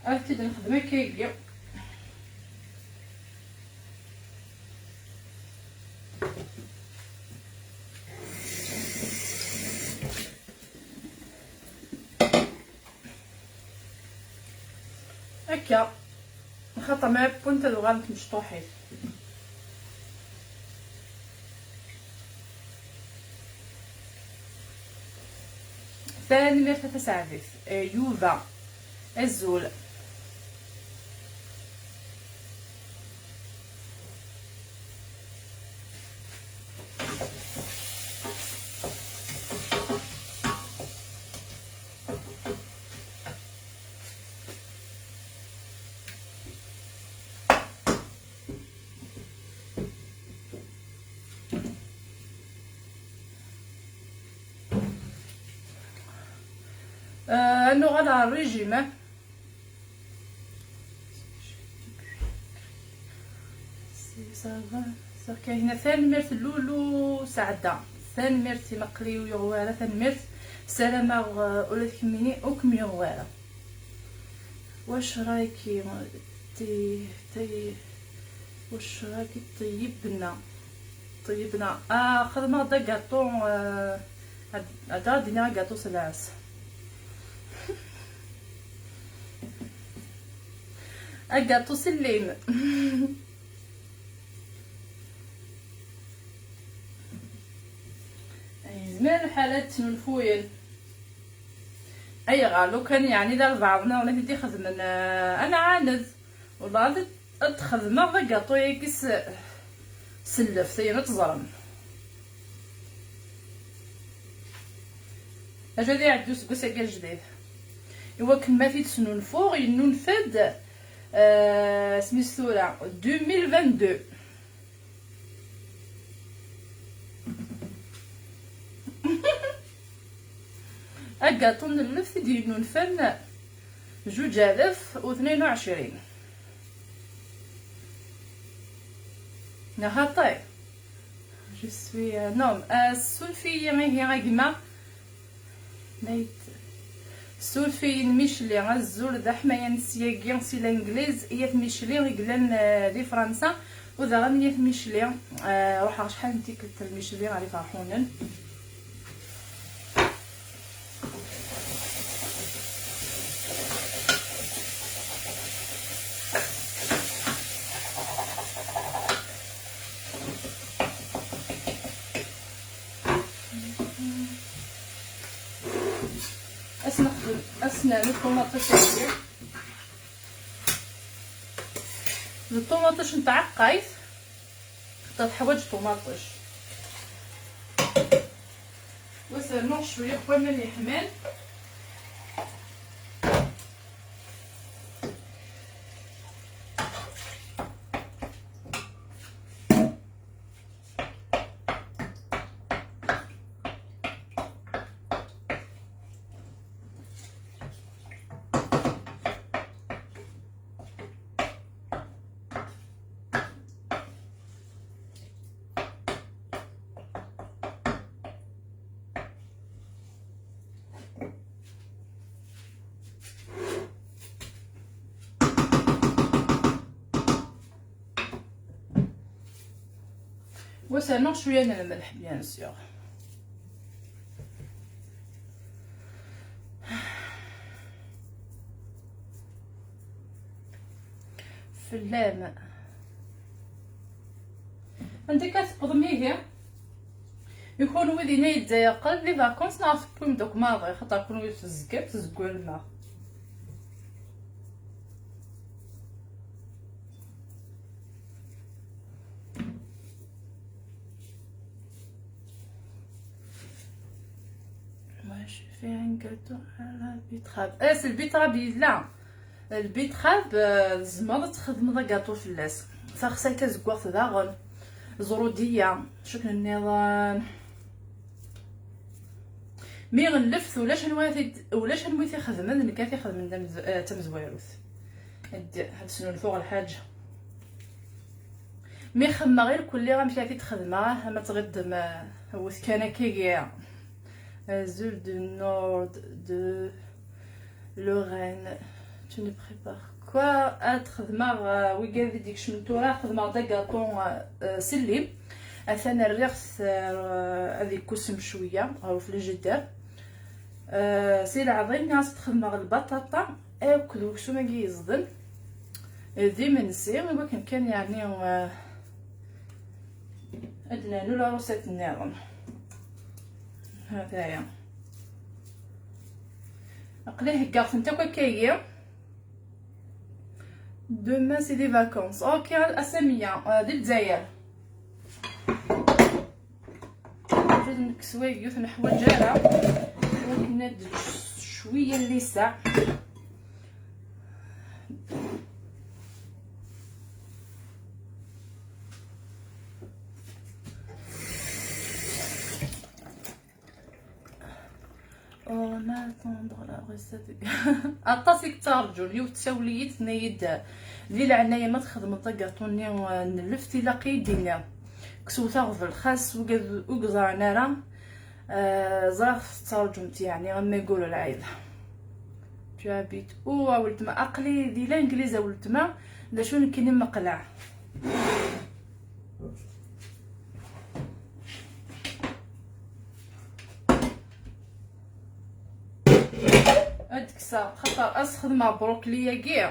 Ad t-id-nexdem akka-agi. Akka, xaṭer ma wwint ad uɣalent mecṭuḥit. Tanemmirt a Taseɛdit. Eh, Yuba, azul. Euh, ad nuɣal ɣer régime. Kahina, tanemmirt Lulu Saɛda, tanemmirt i Maqli ur yuɣ wara, tanemmirt. Ssarameɣ, euh, ula d kemmini ur kem-yuɣ wara. Wac raki ti-, ti-, wac raki ṭeyyibna? Ṭeyyibna. Ah, xedmeɣ-d agaṭu, ah, ad, ad d-iniɣ agaṭu s lɛes. Agaṭu s llim. Yezmer lḥal ad ttnulfuyen. Ayɣer? Lukan yeɛni d albaɛḍ-nniḍen i t-id-ixedmen, eh, ad nɛaned. Wellah ad, ad t-xedmeɣ d agaṭu-yagi s, s lleft, ayen ad teẓrem. Acu ad iɛeddi useggas-agi ajdid? Iwakken ma t-id-snunfuɣ, yennunef-d, eh, asmi-s tura, deux mille vingt-deux. Agaṭu n lleft i d-yennunfen zuǧ alaf u tnin u ɛecrin. Neɣ xaṭi? Je suis, euh, non, euh, ssuref-iyi ihi a gma. Nayt. Ssuref-iyi n Micli, azul d aḥmayan syagi si Langliz, i At Micli i yellan, eh, di Fransa, u daɣen i At Micli, eh, ruḥeɣ acḥal n tikkelt ar Micli, ar Iferḥunen. Ad s-nexdem, ad s-nernu ṭumaṭic-agi. D ṭumaṭic n tɛeqqayt, xaṭer teḥwaǧ ṭumaṭic. Wa s-rnuɣ cwiya n waman yeḥman. Wa s-rnuɣ cwiya n lmelḥ, bien sûr. Fell-am. Anda akka tewwḍem ihi? I kunwi dinna yedda yeqqel les vacances neɣ tewwim-d akk maḍi, xaṭer kunwi tezgam tezgurem-aɣ. Moi, je fais un gâteau à la betterave. Eh, s lbitrab yella. Lbitrab, eh, tzemreḍ ad txedmeḍ agaṭu fell-as. Taxsayt tazeggaɣt daɣen. Ẓrudiya, cukk nniḍen. Mi lleft, ulac anwa t-id-, ulac anwa i t-ixedmen, nekk ad t-ixedmen d amez-, eh, d tamezwarut. Ad, ad d-snulfuɣ lḥaǧa. Mi xemmeɣ irkelli amek ara t-id-xedmeɣ, ama tɣiddem, eh, wwet kan akkagi. Azul du nord de Lorraine. Tu ne prépares quoi? Ad xedmeɣ, euh, wigad i d-ikecmen tura, xedmeɣ-d agaṭu, euh, s llim. Atan rriɣ-t, euh, ad ikkusem cwiya ɣer uflijider. Euh, si leɛḍil-nni ad xedmeɣ lbaṭaṭa akked uksum-agi yeẓden d imensi, i wakken kan, yeɛni, euh, ad d-nernu la recette nniḍen. Hataya. Aql-i heggaɣ-tent akk akkagi. Demain, c'est des vacances. Ok, a Samia, euh, di Lezzayer. Newjed nekkes waygi ur t-neḥwaǧ ara. Akken ad d-tečč cwiya n lisaɛ. On attendra la recette. Aṭas i yettarǧun. Yiwet tsawel-iyi-d, tenna-yi-d, di leɛnaya ma txedmeḍ agaṭu-nni, euh, n lleft, ilaq-iyi-d-tiniḍ. Kkes wet aɣbel, xas ugad ur yeẓran ara, euh, ẓriɣ tettarǧumt, yeɛni, am ma yeggul lɛid. Tu habites où, a weltma? Aql-i di Langliz, a weltma. D acu nekkini meqleɣ? Ad kkseɣ, xaṭer ad sxedmeɣ brokli-agi.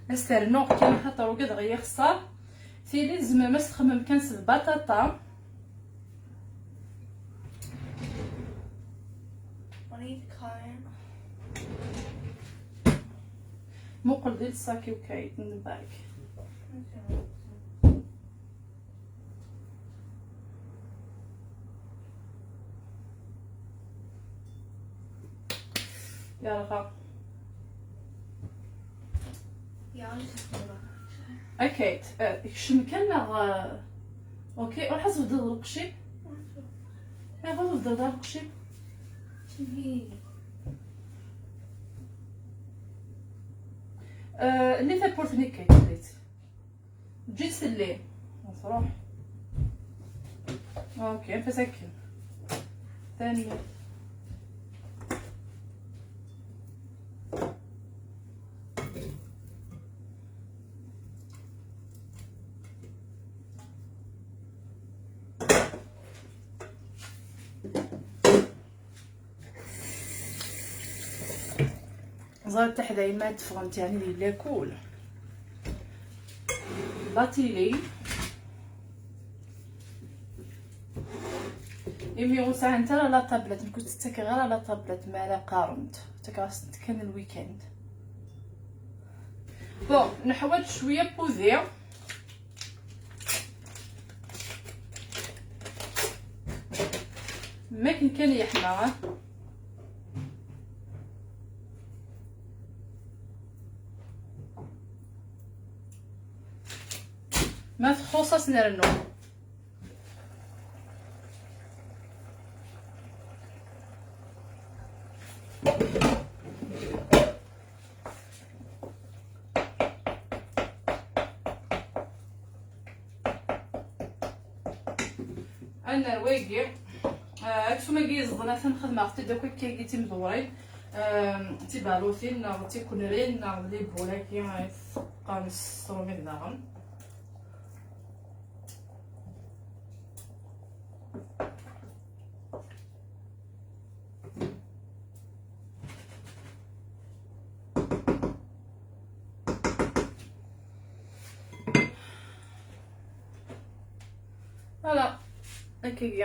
Ad s-ternuɣ kan, xaṭer ugadeɣ yexṣer. Tili tzemrem ad s-txemmem kan s lbaṭaṭa. Muqel di lsaki-w kayt n lbark. Yerɣa. Okay, eh, kcem kan neɣ, eh, okay, ruḥ ad tebded lqecc-ik. Ruḥ ad tebded lqecc-ik. Eh, nni tawwurt-nni kan, ǧǧi-tt telli. Tṛuḥ. Okay, anef-as akken. Tanemmirt. Ẓriɣ taḥdayt ma ad teffɣent, yeɛni, di lakul. Batili. Imi ur sɛint ara la tablette, nekk ur tt-ttakeɣ ara la tablette mi ara qqarent. Ttakeɣ-asent kan lwikand. Bon, neḥwaǧ cwiya n wudi. Makken kan yeḥma, ah. Ma txuṣ, ad s-nernu. Ad nerr wayagi. Ah, aksum-agi yeẓḍen, atan xedmeɣ-t-id akk akkagi timdewrin. Ah, tibalutin neɣ tikunrin neɣ d les boules-agi ay teqqaren s trumit daɣen. Voilà, akkagi.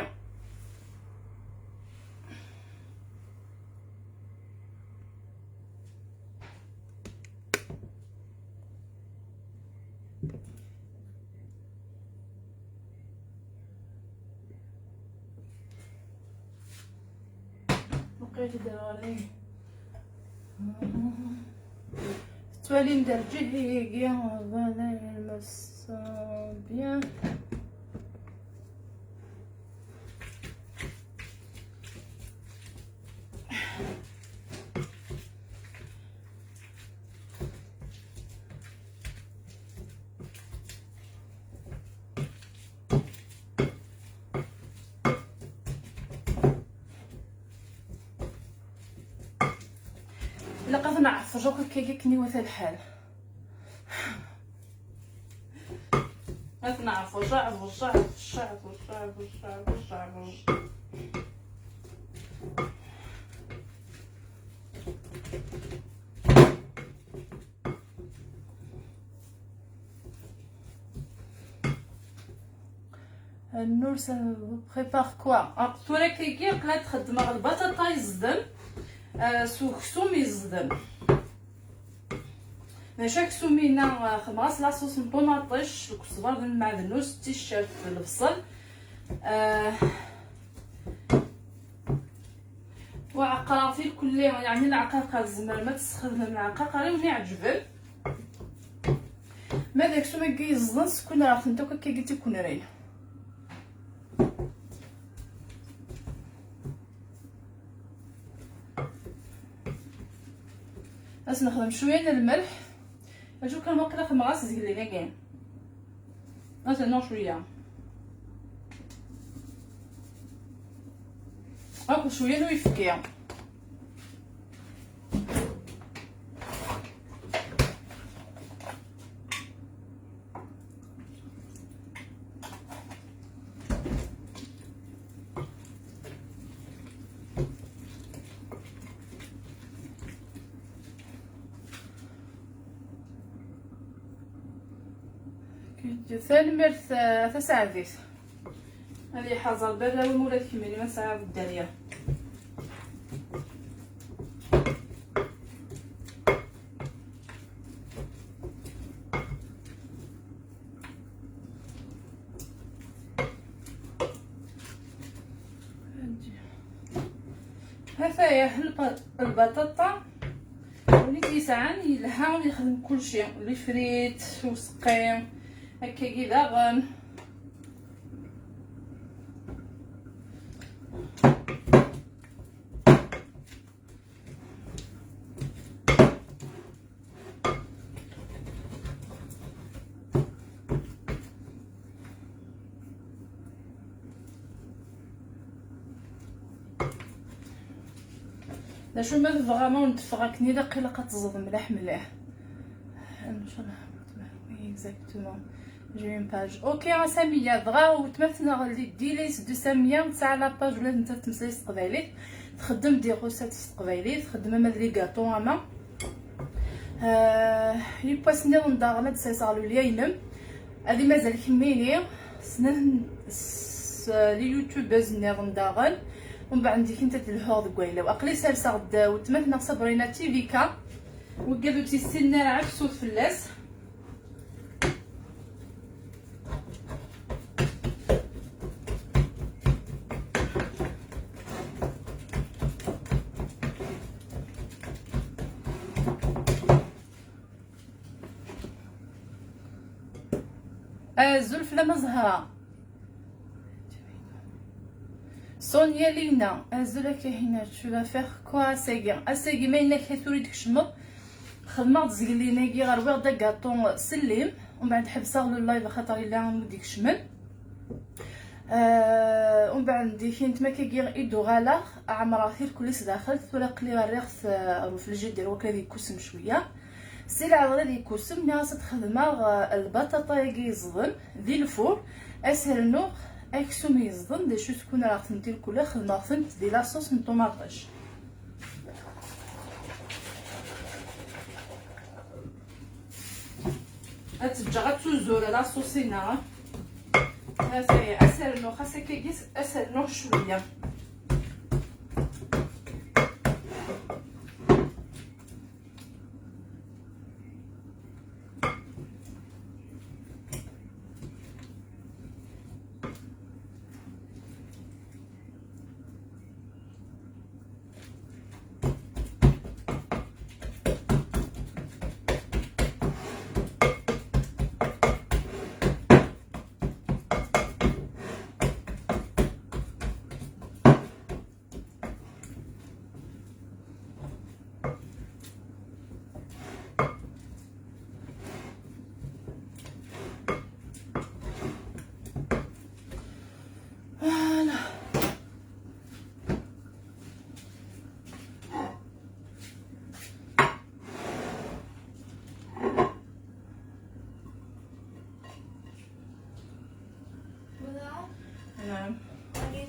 Tettwalim-d ar lǧiha-agi, voilà, bien. Jour kiki kni wa talḥal. Ad neɛfuj, aɛfuj, aɛfuj, aɛfuj, aɛfuj, aɛfuj, aɛfuj. Nous, ça prépare quoi? Ah, tura kiki, aql-aɣ xeddmeɣ lbaṭaṭa yeẓden, euh, s uksum yeẓden. Maca aksum-ina, euh, xedmeɣ-as la sauce n ṭumaṭic, deg uṣber d lmeɛdnus, d ticcert d lebṣel. Euh, وعقرات الكل، يعني العقاقر زمر ما تستخدم العقاقر وما يعجبن. ماذا كسوم يزن سكون راه تنتو كي قلت يكون رين. بس نخدم شويه من الملح. نشوف كان واقيلا خدمه غا سزقلي كاين. نزلنا شويه. هاكو شويه نوي فكيه. Tanemmirt, eh, tasaɛdit. Ad iḥaẓer baba-w ma ula d kemmini ma sɛiɣ dderya. Ataya lba-, lbaṭaṭa. Win i t-yesɛan yelha yexdem kulci, les frites, useqqi, akkagi daɣen. D acu ma tebɣa ma ur d-teffeɣ akken ilaq, ilaq ad teẓẓed mliḥ mliḥ. Exactement. J'ai une page. Ok, a Samiya, dɣa weltma-tneɣ Lidilis de Samiya tesɛa la page ula d nettat tettmeslay s teqbaylit, txeddem des recettes s teqbaylit, txeddem ama d les gâteaux ama. Euh, yiwwas nniḍen daɣen ad d-serseɣ lulya-inem. Ad imazal kemmini, snat n-, s-, les youtubeuses nniḍen daɣen. Umbeɛd ndikent ad d-lhuɣ deg wayla-w. Aql-i serseɣ-d weltma-tneɣ Sabrina T V K. Wigad ur tt-yessinen ara, ɛefsut fell-as. Azul fell-am a Zahra. Sonia Lina, azul a Kahina, tu vas faire quoi ass-agi? Ass-agi ma yenna-k tura i d-tkecmeḍ, xedmeɣ-d zgelli-agi, rwiɣ-d agaṭu s llim, umbeɛd ḥebseɣ le live axaṭer yella win i d-ikecmen. Euh, umbeɛd ndikint makagi i d-uɣaleɣ, ɛemreɣ tirkul-is daxel, tura aql-i rriɣ-t, euh, ɣef ljidir wakken ad yekkusem cwiya. Si leɛḍer ad yekkusem, nniɣ-as ad xedmeɣ, euh, lbaṭaṭa-agi yeẓden di lfur, ad s-rnuɣ aksum yeẓden, d acu tkun raɣ tent irkul, xedmeɣ-tent di la sauce n ṭumaṭic. Ad tt-ǧǧeɣ ad tuzur la sauce-ina. Ata, ad s-rnuɣ, xas akkagi, ad s-rnuɣ cwiya.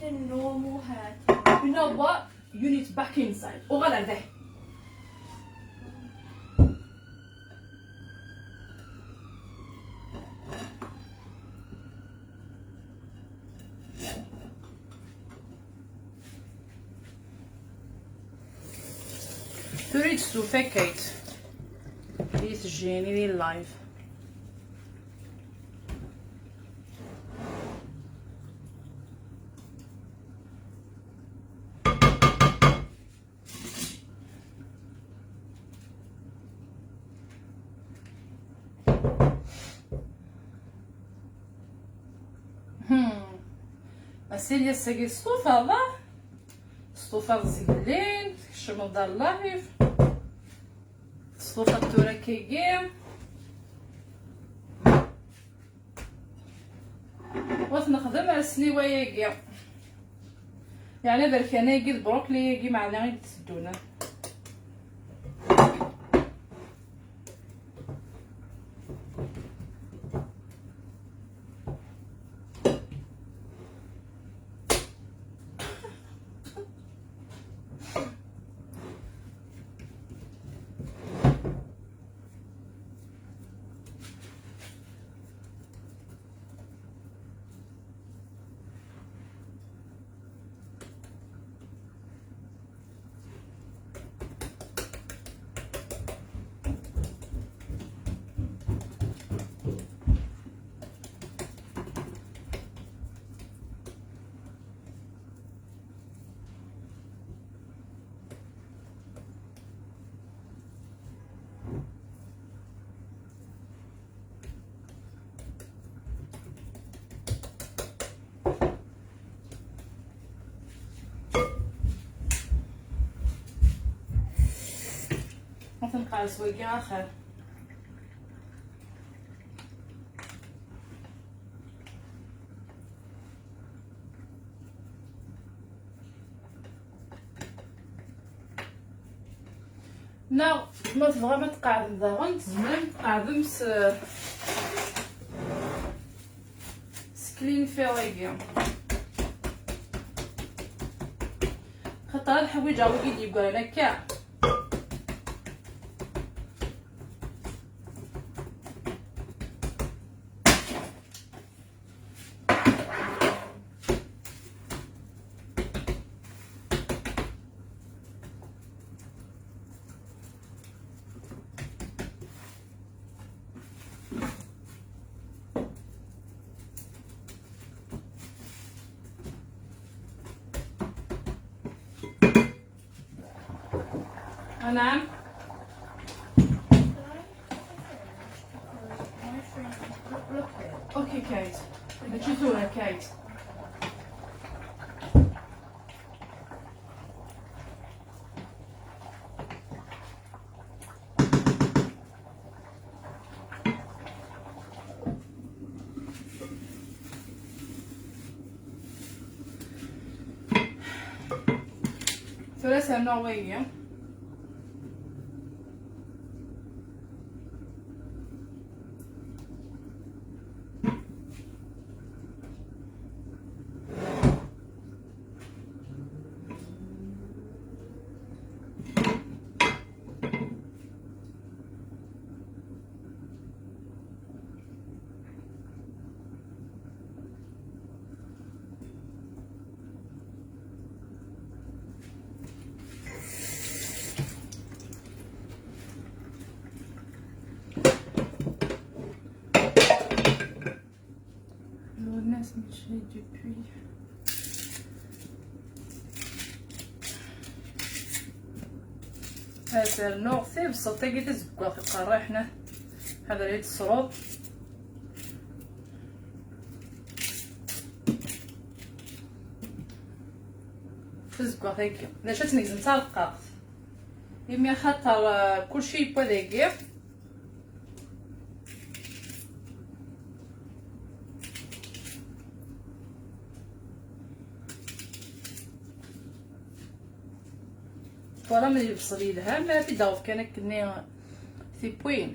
You know what? You need to back inside. Uɣal ar daxel. Tura i d-stufa Kate. I tejjini di live. Hmm. Asili ass-agi testufaḍ, ah? Testufaḍ zgelin, tkecmeḍ ar live. Testufaḍ tura kigi. Ur t-nexdem ar sniwa-agi. Yeɛni aberkan-agi d brokli-agi meɛna i d-teddun. Ma tenqas wagi axir. Neɣ ma tebɣam ad tqeɛdem daɣen, tzemrem ad tqeɛdem s, s cling film-agi. Xaṭer ad ḥwiǧeɣ wigi d-yeggran akka. نعم. Okay, Kate. Did you do it, Kate? Tura sernuɣ wagi. Lwennas mačči depuis. Ad rnuɣ tibṣelt-agi tazeggaɣt iqerriḥen. Ḥader ad tesruḍ. Tazeggaɣt-agi. D acu ad tt-negzem d tareqqaqt. Imi axaṭer, eh, kulci yewwa dagi. Twalaḍ ma lebṣel yelha, ma ad t-id-taweḍ kan akkenni tiwwin.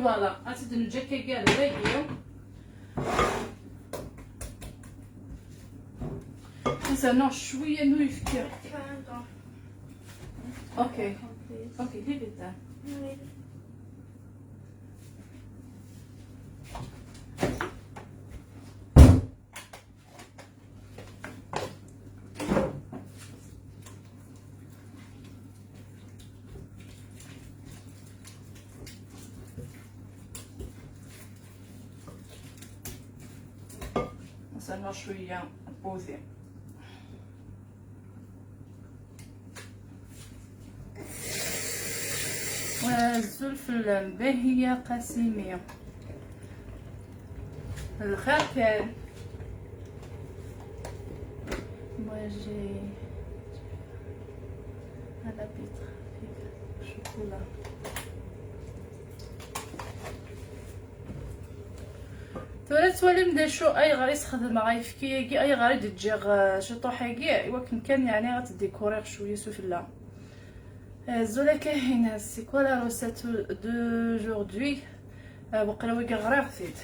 Voilà, ad tt-id-neǧǧ akka gar dagi. Ad s-rnuɣ cwiya n uyefki. Okay. Okay, leave it there. Nserreḥ cwiya n wudi. Azul fell-am, Bahiya Qasimi. Lxir kan. Moi, j'ai à la pizza, chocolat. Tura tettwalim d acu ayɣer i sxedmeɣ ayefki-agi, ayɣer i d-ǧǧiɣ, eh, ciṭuḥ-agi, i wakken kan, yeɛni, ad t-dikuriɣ cwiya s ufella. Eh, azul a Kahina, c'est quoi la recette d'aujourd'hui? Eh, waqila wagi ɣriɣ-t-id.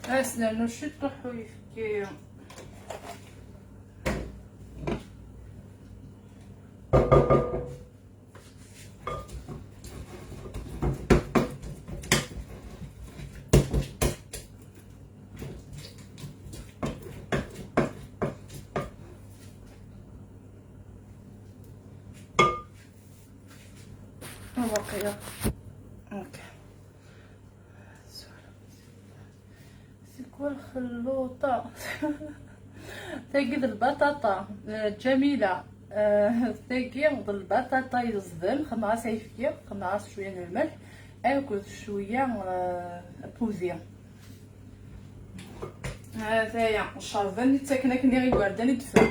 Ad as-nernu ciṭuḥ uyefki. Waqila. Okay. C'est quoi الخلوطة? Tagi d lbaṭaṭa, eh, Ǧamila. Eh, tagi d lbaṭaṭa yeẓden, xedmeɣ-as ayefki, xedmeɣ-as cwiya n lmelḥ akked cwiya, eh, n wudi. Ha-t-aya, ccerba-nni ttaken akken i yigerdan i d-ffreɣ.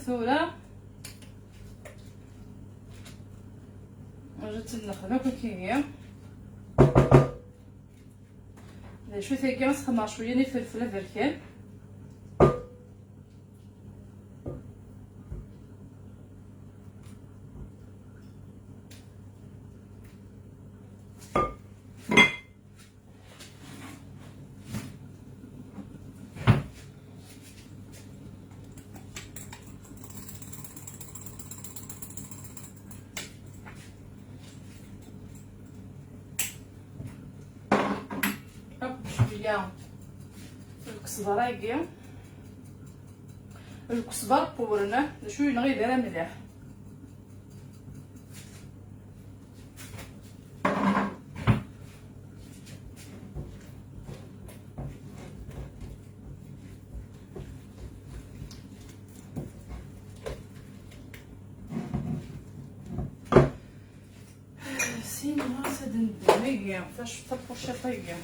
Tura ad tt-nexdem akk akkenni. D acu tagi, ad s-xedmeɣ cwiya n ifelfel aberkan. Akk cwiya n lkesbar-agi. Lkesbar wwren, d acu yenɣi d ara mliḥ. Sin ɣas ad neddem agi, tac-, tapuciṭ-agi.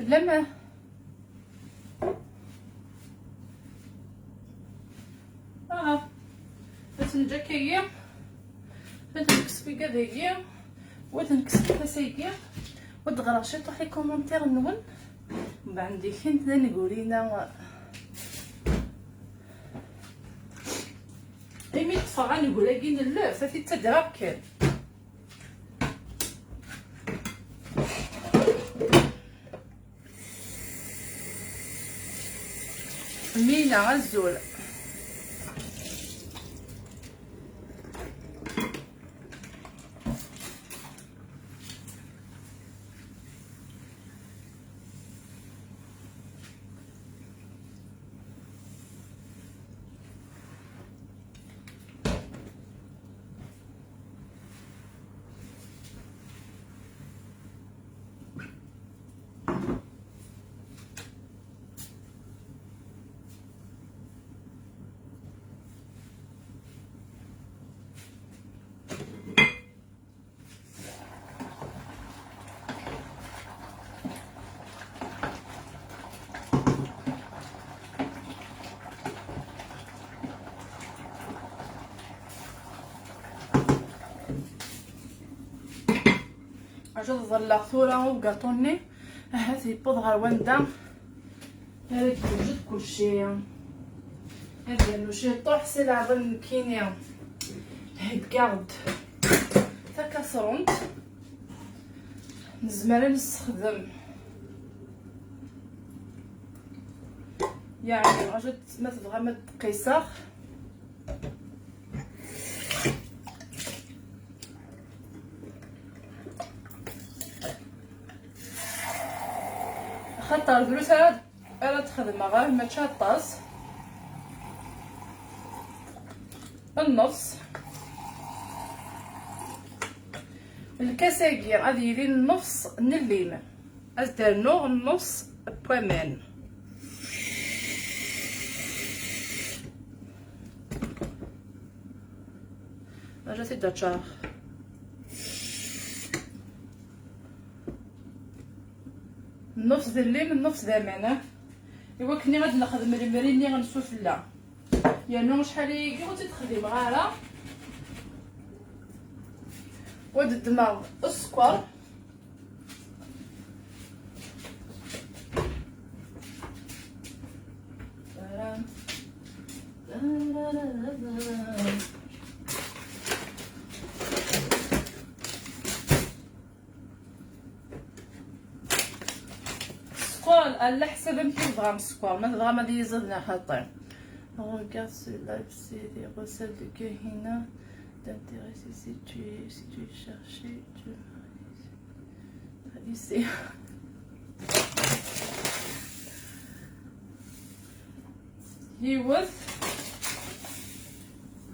Lama. Ah. Ad tenǧa kaya. Ad nekkes wigad-agi. Ad nekkes lkas-agi. Ad ɣreɣ ciṭuḥ les commentaires-nwen. Mbeɛd ndikent d anegurina. Imi ṭṭfeɣ anegur-agi n lleft, ad t-id-ttadreɣ kan. Mina, azul. Acu ad ḍelleɣ tura i ugaṭu-nni? Ahat yewweḍ ɣer wanda ara d-yewjed kulci. Ad yernu ciṭuḥ si leɛḍil nekkini. Heggaɣ-d takasrunt. Nezmer ad nessexdem, yeɛni, acu ma tebɣam ad d-qqiseɣ. Axaṭer drus ara, ara d-xedmeɣ, mačči aṭas. Nnefṣ. Lkas-agi ad yili nnefṣ n llim. Ad d-rnuɣ nnefṣ n waman. Ad t-id-aččareɣ. Nnefṣ d llim, nnefṣ d aman, ah. I wakken ad nexdem lemri-nni n sufella. Yernu acḥal ayagi ur tt-id-xdimeɣ ara. Wa d-ddmeɣ sskeṛ. Sskeṛ, ɛla ḥsab amek i tebɣam sskeṛ, ma tebɣam ad yiẓid neɣ xaṭi. Regarde ce live, c'est des recettes de Kahina. T'intéresses si tu, si tu cherches, tu ici. Yiwet,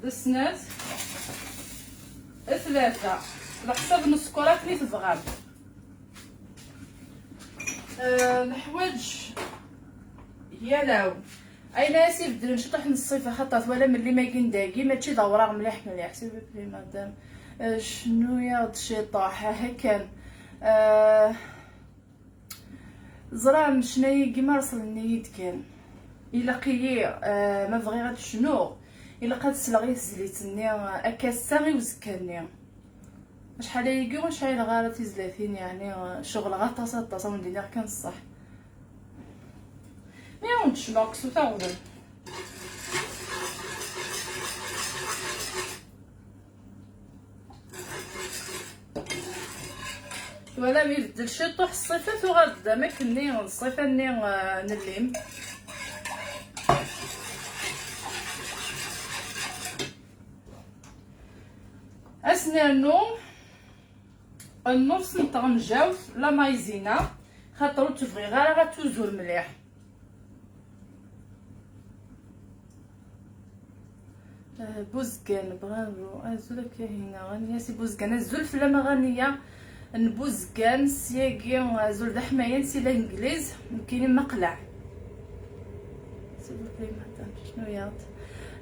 d snat, d tlata. Leḥsab n sskeṛ akken i tebɣam. Eh, neḥwaǧ yalaw. Ayen ara s-ibeddlen ciṭuḥ n ṣṣifa, xaṭer twalam llim-agi n dagi mačči d awraɣ mliḥ mliḥ, s'il vous plaît, madame. Eh, cnu-yaɣ-d ciṭuḥ, aha kan. Eh, ẓram, ccna-agi ma reslen-iyi-d kan. Ilaq-iyi, eh, ma bɣiɣ ad cnuɣ, ilaq ad sleɣ i tezlit-nni, eh, akka ass-a i uzekka-nni. Acḥal ayagi ur sɛileɣ ara tizlatin, yeɛni, eh, ceɣleɣ aṭas, aṭas, ad wen-d-iniɣ kan ṣṣeḥ. Mi ad wen-d-cnuɣ, kkset aɣbel. Twalam ibeddel ciṭuḥ ṣṣifa, tuɣal-d am akken-nni ṣṣifa-nni, eh, n llim. Ad s-nernu nnefṣ n tɣenjawt la maïzena, xaṭer ur tt-bɣiɣ ara ad tuzur mliḥ. Eh, Buzgan, bravo. Azul a Kahina. Ɣaniyas i Buzgan. Azul fell-am a Ɣaniya n Buzgan. Syagi, azul d aḥmayan si Langliz. Nekkini maqleɛ. S'il vous plaît, madame, cnu-yaɣ-d.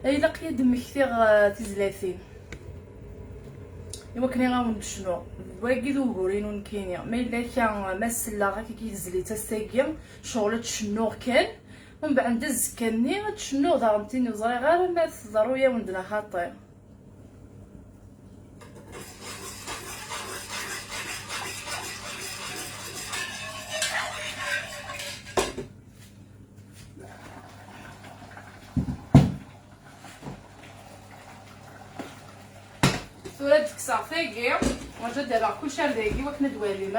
Eh, ilaq-iyi ad d-mmektiɣ, eh, tizlatin. Iwakken i awen-d-cnuɣ, d wagi d ugur-inu nekkini. Ma yella akka, ma selleɣ akka i tezlit ass-agi, ccɣel ad cennuɣ kan, umbeɛd azekka-nni ad cennuɣ daɣen tin ur ẓriɣ ara ma tḍerru-yawen-d neɣ xaṭi. Tura ad d-kkseɣ tagi, waǧa ad d-rreɣ kullec ar dagi wakken ad d-twalim.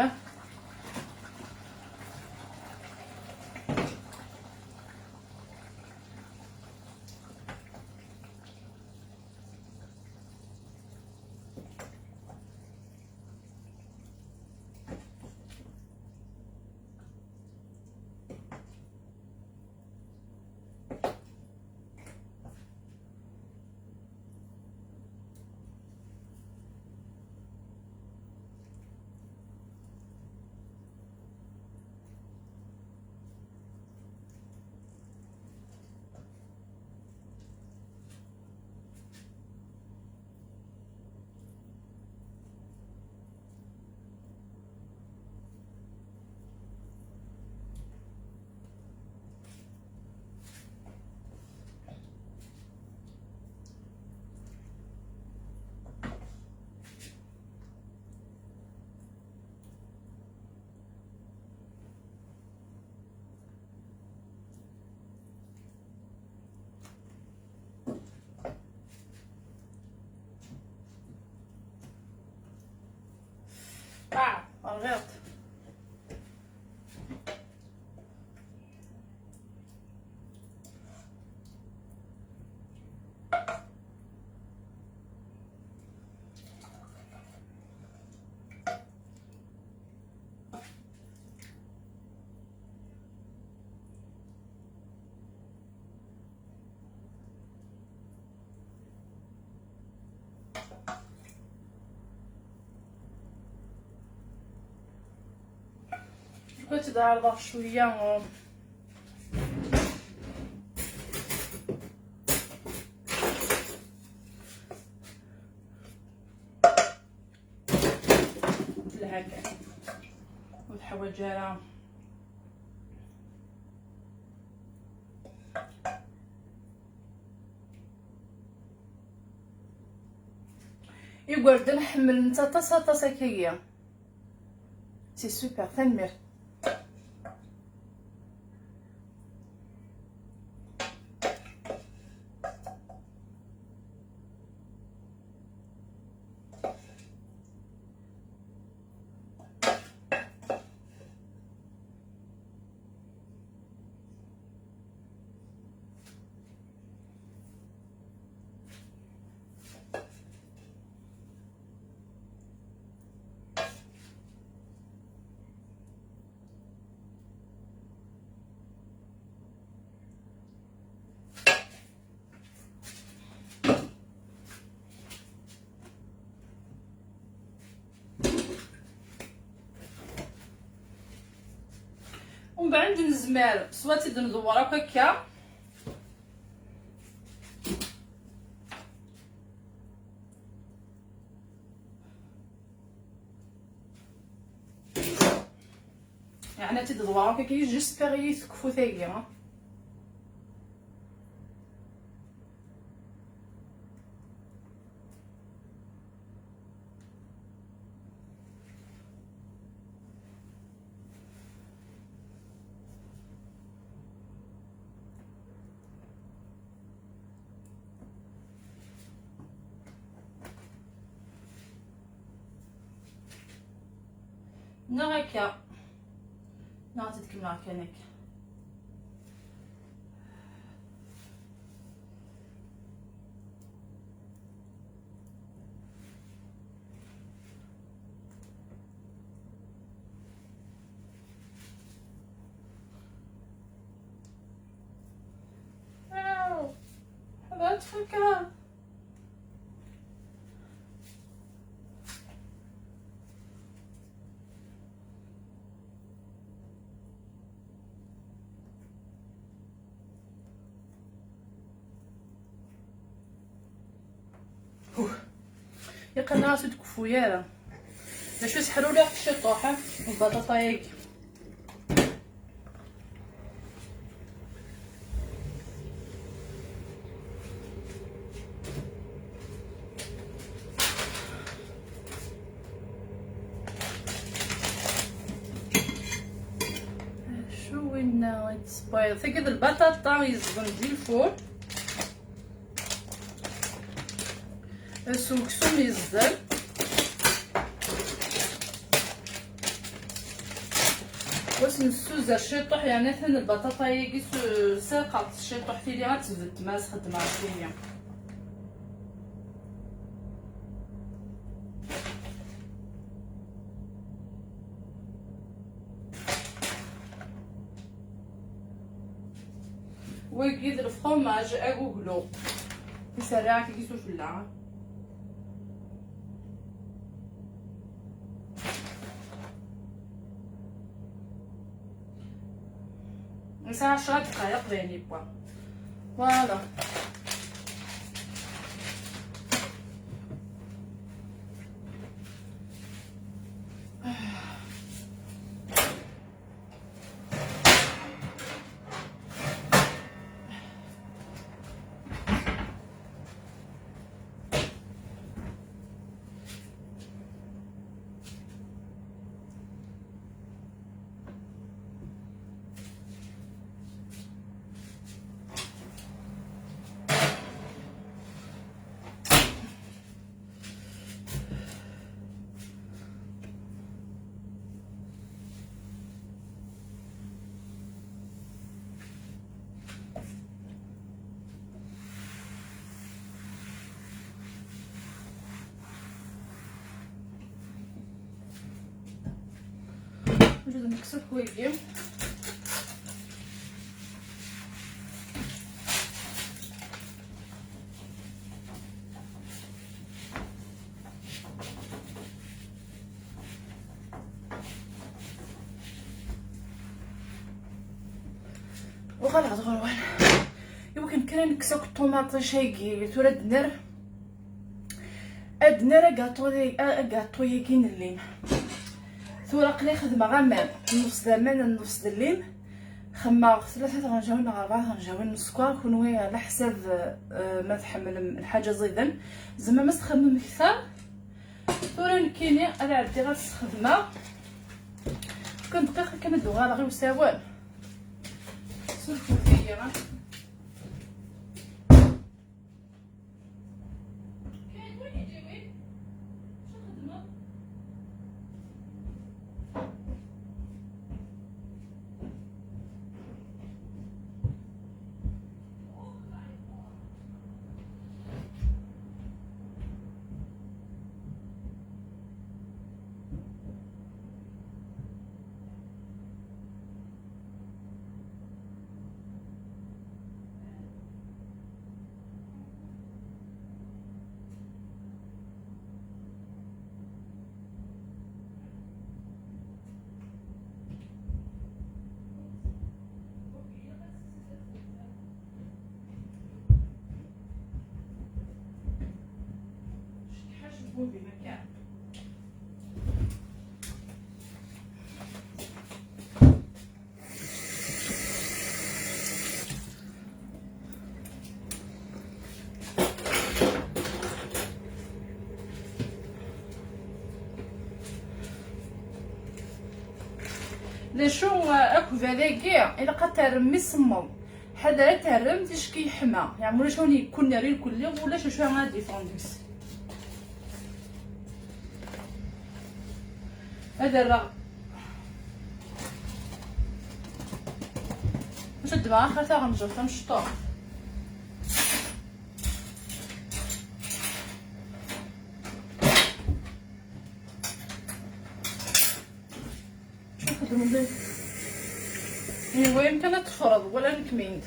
Ah, rɣiɣ-d. Ad tt-ɛerḍeɣ cwiya. Telha kan. Ur teḥwaǧ ara. Igerdan ḥemmlen-tt aṭas, aṭas akkagi. C'est super, tanemmirt. Umbeɛd nezmer swat ad tt-id-nḍewwer akk akka. Yeɛni ad tt-id-ḍewreɣ akk akka, juste ɣer-i tekfu tagi. Neɣ akka. Neɣ ad tt-id-kemmleɣ kan akka. Aw, ḥadret kan. Iqqen-as ur d-keffu ara. D acu, sḥerruleɣ ciṭuḥ, eh, lbaṭaṭa-yagi. Acu winna i d-tessewwayeḍ? Tagi d lbaṭaṭa yezḍen di lfur. S uksum yezder. Wa s-nessuzer ciṭuḥ, yeɛni atan lbaṭaṭa-yagi s-, serqeɣ-tt ciṭuḥ, tili ad tbedd ma as-xeddmeɣ tili. Wagi d lefromaj aguglu. Iserreɛ akk-agi s ufella. Nesɛa ɛecra dqayeq d ayen yewwa. Voilà. Nbda nekkes akk wigi. Uɣaleɣ-d ɣer-wen. Iwakken kan ad nekkes akk ṭumaṭic-agi, tura ad nerr, ad nerr agaṭu-, agaṭu-yagi n llim. Tura aql-i xedmeɣ aman, nnefs d aman, nnefs d llim. Xemmeɣ tlata tɣenjawin neɣ rebɛa tɣenjawin n sskeṛ, kunwi ɛla ḥsab, eh, ma tḥemmlem lḥaǧa ẓiden. Tzemrem ad s-txemmem kter. Tura nekkini ad ɛeddiɣ ad sxedmeɣ. Kan dqiqa kan ad uɣaleɣ i usawal. Surfet-iyi. D acu, eh, akbal-agi, ilaq ad terrem mi semmeḍ. Ḥader ad terrem ticki yeḥma. Yeɛni ulac win yekkunner irkelli, ulac acu ara d-yeffɣen deg-s. Ad rreɣ. Acu ddmeɣ axir taɣenjawt tamecṭuḥt. Acu xedmen dagi? Iwa yemkan ad teffreḍ wala nekk mind.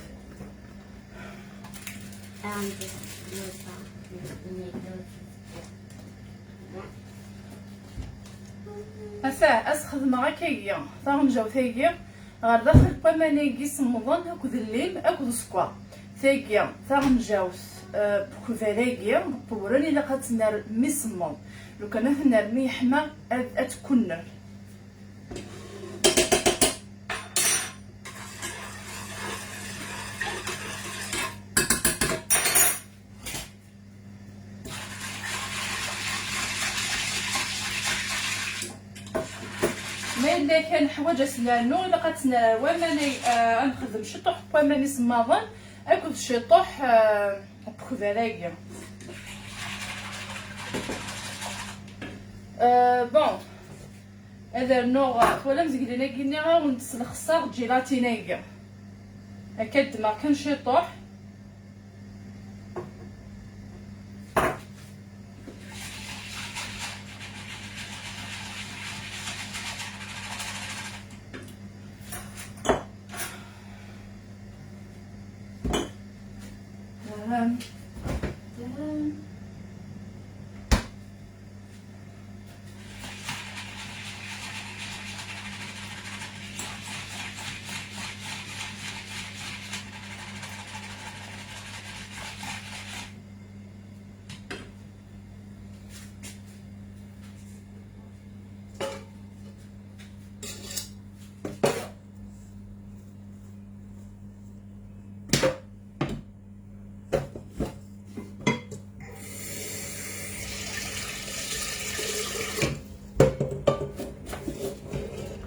Ata, ad s-xedmeɣ akkagi, taɣenjawt-agi, ɣer daxel n waman-agi semmḍen akked llim akked sskeṛ. Tagi, taɣenjawt, Eh, pukver-agi, pewren, ilaq ad tt-nerr mi semmeḍ. Lukan ad t-nerr mi yeḥma, ad, ad tkunner. Ma yella kan ḥwaǧ ad s-nernu, ilaq ad tt-nerr waman, eh, ad nexdem ciṭuḥ n waman isemmaḍen akked ciṭuḥ, eh, n ukbar-agi. Eh, bon, ad rnuɣ, twalam deg lin-agi nniɣ-awen-d slexseɣ djilatin-agi. Akka ddmeɣ kan ciṭuḥ.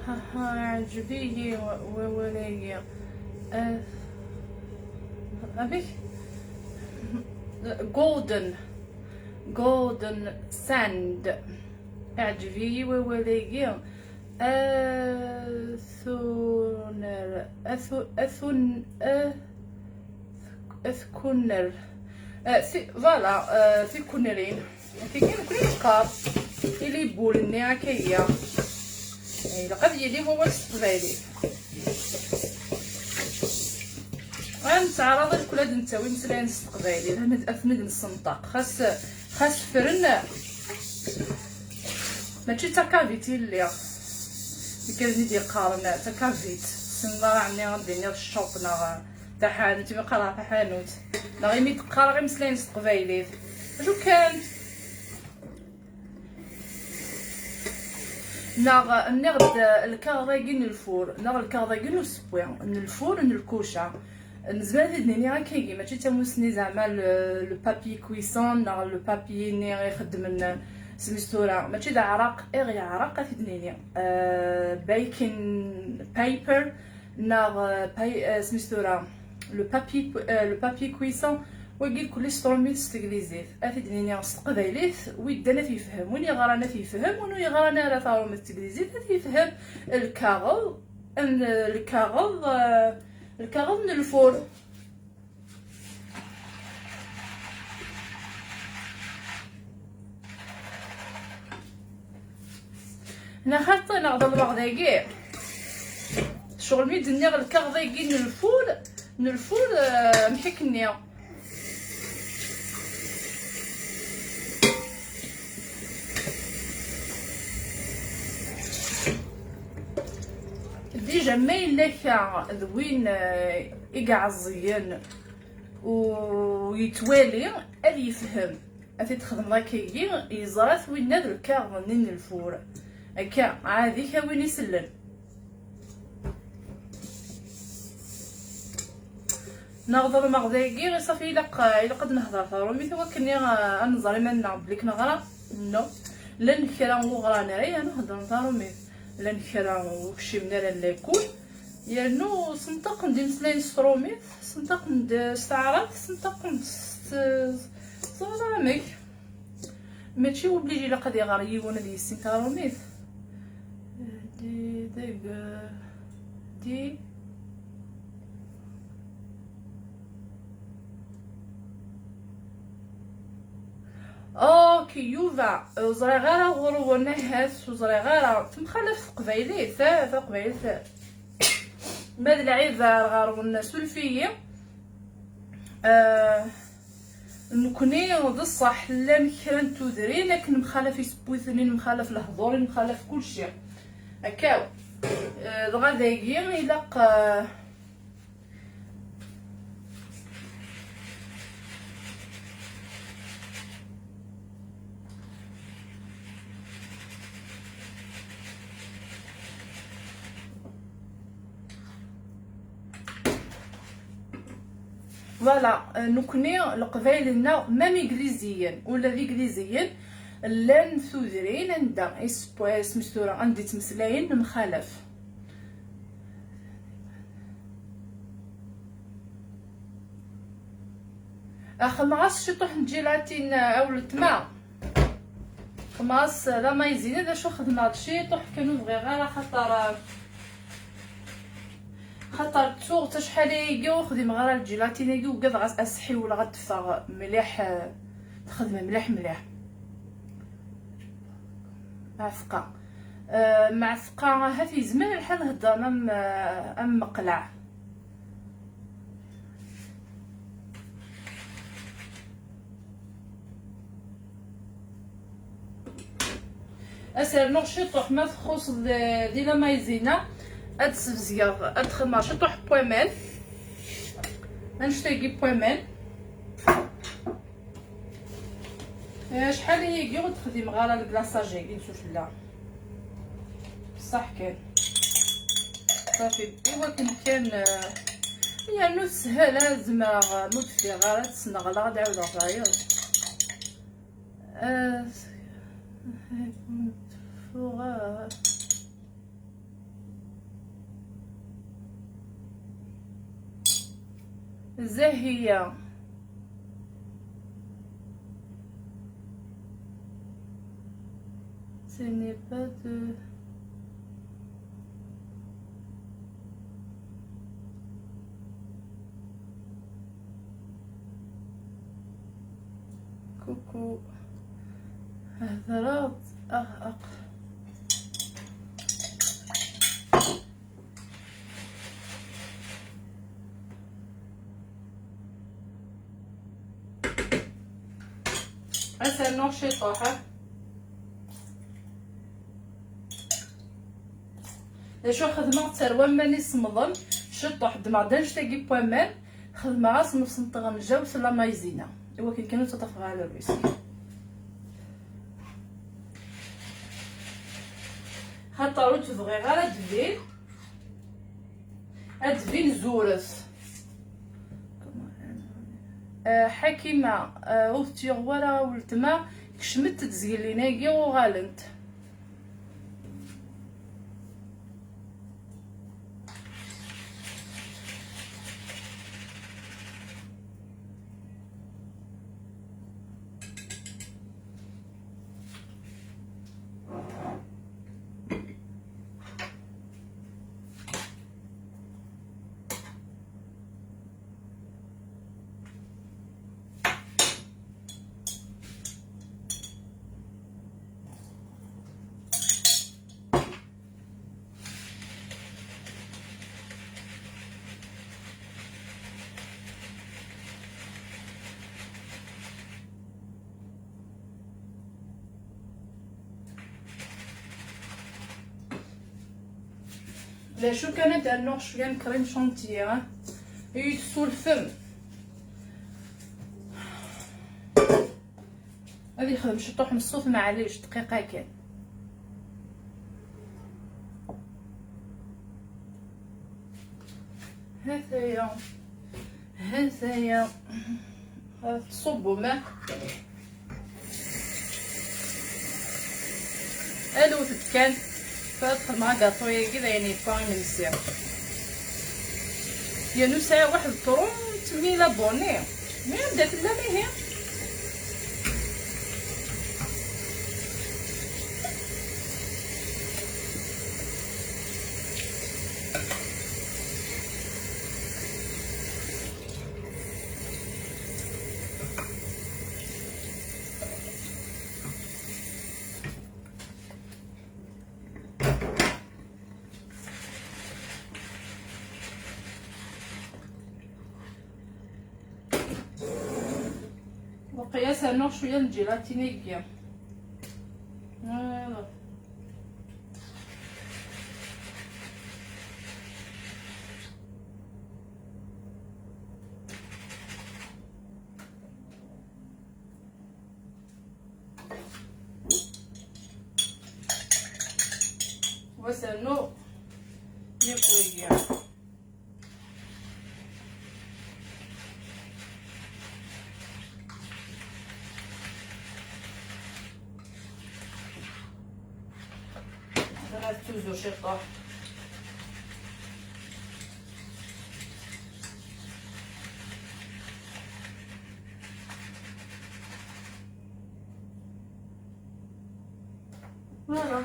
Haha, iɛǧeb-iyi wa-, wawal-agi. Eh, amek? Golden. Golden sand. Iɛǧeb-iyi wawal-agi. Atuner, atu-, atun-, a-, atkunner. Ah, ti-, voilà, ah, tikunrin. Tigi nekkni neqqar i libul-nni akka-ya. Ilaq ad yili wawal s teqbaylit. Ad nettɛaraḍ ad kul ad nettawi imeslayen s teqbaylit, ad, ad ten-id-nessenṭaq. Xas, xas fren, mačči d takavit i lliɣ. Nekk ad d-yeqqaren takavit. Ssnen ara ɛni ad d-iniɣ ccup neɣ taḥanut, imi qqareɣ taḥanut. Neɣ imi d-qqareɣ imeslayen s teqbaylit. Acu kan? Neɣ nniɣ-d lkaɣeḍ-agi n lfur, neɣ lkaɣeḍ-agi n usewwi, n lfur, n lkuca. Nezmer ad d-nini akkagi, mačči d tamussni zeɛma le, le papier cuisson neɣ le papier-nni i xeddmen s mistura. Mačči d aɛraq i ɣ-yeɛreq, ad t-id-nini. Euh, baking paper neɣ, euh, pay-, euh, s mistura. Le papier cu-, euh, le papier cuisson, wagi kulli s trumit s teglizit. Ad t-id-nini s teqbaylit, wi yeddan ad t-yefhem, win yeɣran ad t-yefhem, win ur yeɣran ara taṛumit s teglizit ad t-yefhem. Lkaɣeḍ, n-, lkaɣeḍ, eh, lkaɣeḍ n lfur. Neɣ xaṭi, neɣ ḍelbeɣ dagi. Ccɣel mi d-nniɣ lkaɣeḍ-agi n lfur, n lfur, eh, amek akken-nni? Déjà, ma yella kra d win, eh, i iɛeẓẓgen u yettwali, ad yefhem. Ad t-id-txedmeḍ akkagi, yeẓra-t winna d lkaɣeḍ-nni n lfur. Akka, ɛad-ik a win isellen. Neɣ ḍelmeɣ dagi, ṣafi ilaq, ilaq ad nehder taṛumit, i wakken i, ad nẓer iman-nneɣ belli k-neɣra. No. Llan kra n uɣran ara, ya, ad nehder taṛumit. Llan kra ur kcimen ara lakul. Yernu senṭaqen-d imeslayen s tṛumit, senṭaqen-d s taɛrabt, senṭaqen-d s t-, ẓriɣ ara amek. Mačči obligé ilaq ad iɣer yiwen ad yissin taṛumit. Di, deg, di. Ok, Yuba, ur ẓriɣ ara ɣur-wen ahat, ur ẓriɣ ara. Temxalaf teqbaylit, eh, taqbaylit. Ma d lɛib ar ɣer-wen, suref-iyi. Eh, Nekkni d ṣṣeḥ llan kra n tudrin akken nemxalaf isewwiten, nemxalaf lehdur, nemxalaf kulci. Akka, eh, dɣa dagi ilaq, eh, Voilà, euh, nekkni Leqbayel-nneɣ, même igliziyen, ula d igliziyen, llan tudrin anda isewwas, mis tura anda i ttmeslayen nemxalaf. Axemɣas ciṭuḥ n tjilatin, a weltma. Xemɣas la maïzena, d acu xedmeɣ-d ciṭuḥ kan ur bɣiɣ ara, xaṭer, xaṭer ttuɣ-tt acḥal ayagi ur xdimeɣ ara lǧilatin-agi, ugadeɣ ad s-ḥiwleɣ ad d-teffeɣ mliḥ, eh, texdem mliḥ mliḥ. Mɛefqa. Eh, mɛefqa, ahat yezmer lḥal heddren am, eh, am meqleɛ. Ad s-rnuɣ ciṭuḥ ma txuṣṣeḍ di, di la maïzena. Ad d-sbezgeɣ, ad d-xedmeɣ ciṭuḥ n waman. Annect-agi n waman. Eh, acḥal ayagi ur d-xdimeɣ ara le glaçage-agi n sufella. Ṣṣeḥ kan. Ṣafi, i wakken kan, eh, yernu teshel, ad zemreɣ, eh, ma ur d-ffiɣeɣ ara, ad tt-sneɣleɣ, ad ɛawdeɣ tayeḍ. Eh, tfuɣ, eh. Zahiya. Ce n'est pas de Coucou. Heḍṛeɣ-d, aɣ, aɣ. Ad s-rnuɣ ciṭuḥ, ha? D acu xedmeɣ? Ttarwa aman isemḍen, ciṭuḥ ddmeɣ-d annect-agi n waman, xedmeɣ-as nnefs n tɣenjawt la maïzena, i wakken kan ur ttaṭṭafeɣ ara lrisk. Xaṭer ur tt-bɣiɣ ara ad d-tbin, ad d-tbin zuret. Ah, Ḥakima, ah, ur tettiɣ wara weltma, kecment-d zgelin-agi uɣalent. D acu kan, ad d-rnuɣ cwiya n crème chantilly, ah? I yi-tessurfem. Ad yexdem ciṭuḥ n ṣṣut, maɛlic, dqiqa kan. Ha-t-aya. Ha-t-aya. Ad tṣubbem, ah. Alwet-d kan. Tura ad xedmeɣ agaṭu-yagi, d ayen yewwa imensi. Yernu sɛiɣ waḥed trente mille abonnés. Mi anda tellam ihi? Waqila ad s-rnuɣ cwiya n tjilatin-agi. Voilà. Wa s-rnuɣ yakk wigi. Tuzu ciṭuḥ. Voilà.